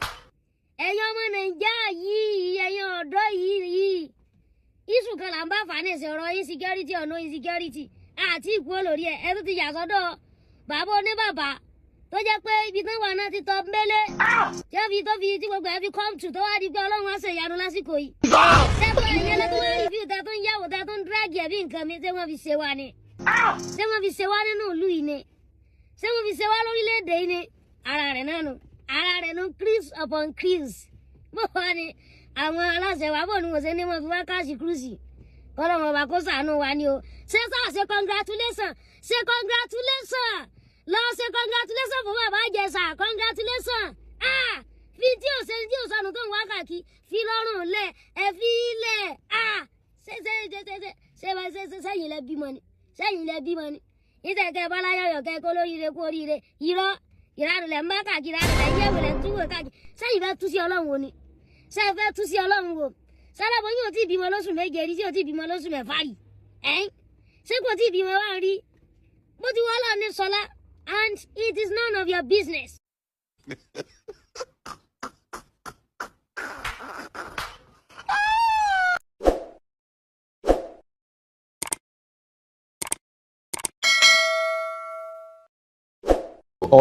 ẹ̀yin ọmọ Nàìjíríà yìí, ẹ̀yin ọ̀dọ́ yìí, issue kan là ń bá fà ní ìsìn, ọ̀rọ̀ insecurity or no insecurity àti ìkú olórí ẹ̀. Ẹ tó ti yà sọ́dọ̀ bàbá oníbàbà. Tó jẹ́ pé ibi tán wà náà ti tọ́ mélé. Tí wọ́n fi tó fi tí gbogbo ẹ̀ fi come true tó wá di pé Ọlọ́run á ṣe ìyanu lásìkò yìí. Tẹ́gbọ́n ìyẹn ló tún wá review ta tó ń yàwó ta tó ń drag ẹ̀ bí nǹkan mi ṣé wọ́n fi ṣe wá ni? Ṣé wọ́n fi ṣe wá nínú ìlú yìí ni? Ṣé wọ́n fi ṣe wá lórílẹ̀‐èdè yìí ni? Ara rẹ̀ náà nù. Ara rẹ̀ nù cruise upon cruise. Bó wá ni àwọn aláṣẹ wa bò ní wọ́n ṣe ní wọ́n fi wá káàṣì cruise. Kọ́lọ́mọ ọba kó ṣàánú wa ni o. Ṣé sáà ṣe congratulation? Ṣe congratulation? Lọ ṣe congratulation fún bàbá Ìjẹ̀ṣà, congratulation. Ah! Fi tí ò ṣe tí ò sọnù tó ń wá káàkiri fi lọ́rùn lẹ̀ ẹ fi lẹ̀. Ah! Ṣé ṣé ṣé ṣé ṣé ṣé ṣé ṣé sẹ́yìn lẹ bímọ ni? Sẹ́yìn lẹ bímọ ni? Ìtẹ̀kẹ́ bọ́láyọ̀yọ̀ kẹ́ kó lóríire kú oríire. Irọ́ ìranù lẹ̀ ń bá káàkiri, ìranù lẹ̀ ń yẹ̀wò lẹ̀ ń túwò káàkiri. Sẹ́yìn fẹ́ tú sí Ọlọ́run wo ni? Sẹ́yìn fẹ́ tú sí Ọlọ́run wo? Sálábọ̀ yóò tí ì bímọ lóṣù 7 rí, tí yóò tí ì bímọ lóṣù 6 rí. Ẹ̀n? Ṣé kò tí ì bímọ wá rí? Bó ti wọ́ lọ ní Sọlá, and it is none of your business.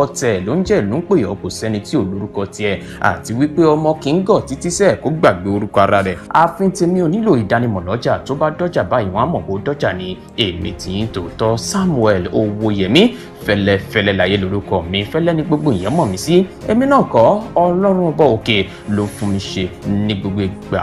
Ọ̀tẹ̀ ló ń jẹ́ ló ń pè ọ́, kò sẹ́ni tí ò lórúkọ tiẹ̀, àti wípé ọmọ kì í gọ̀ títí sẹ́ẹ̀ kó gbàgbé orúkọ ara rẹ̀. Ààfin tèmi ò nílò ìdánimọ̀ lọ́jà, tó bá dọ́jà báyìí wọ́n á mọ̀ bó dọ́jà ni. Èmi tì í tòótọ́ Samuel Owóyẹmí, fẹ́lẹ́fẹ́lẹ́ láyé lórúkọ mi, fẹ́lẹ́ ní gbogbo èèyàn mọ̀ mí sí. Èmi náà kọ́, Ọlọ́run ọba òkè ló fún mi ṣe ní gbogbo ìgbà.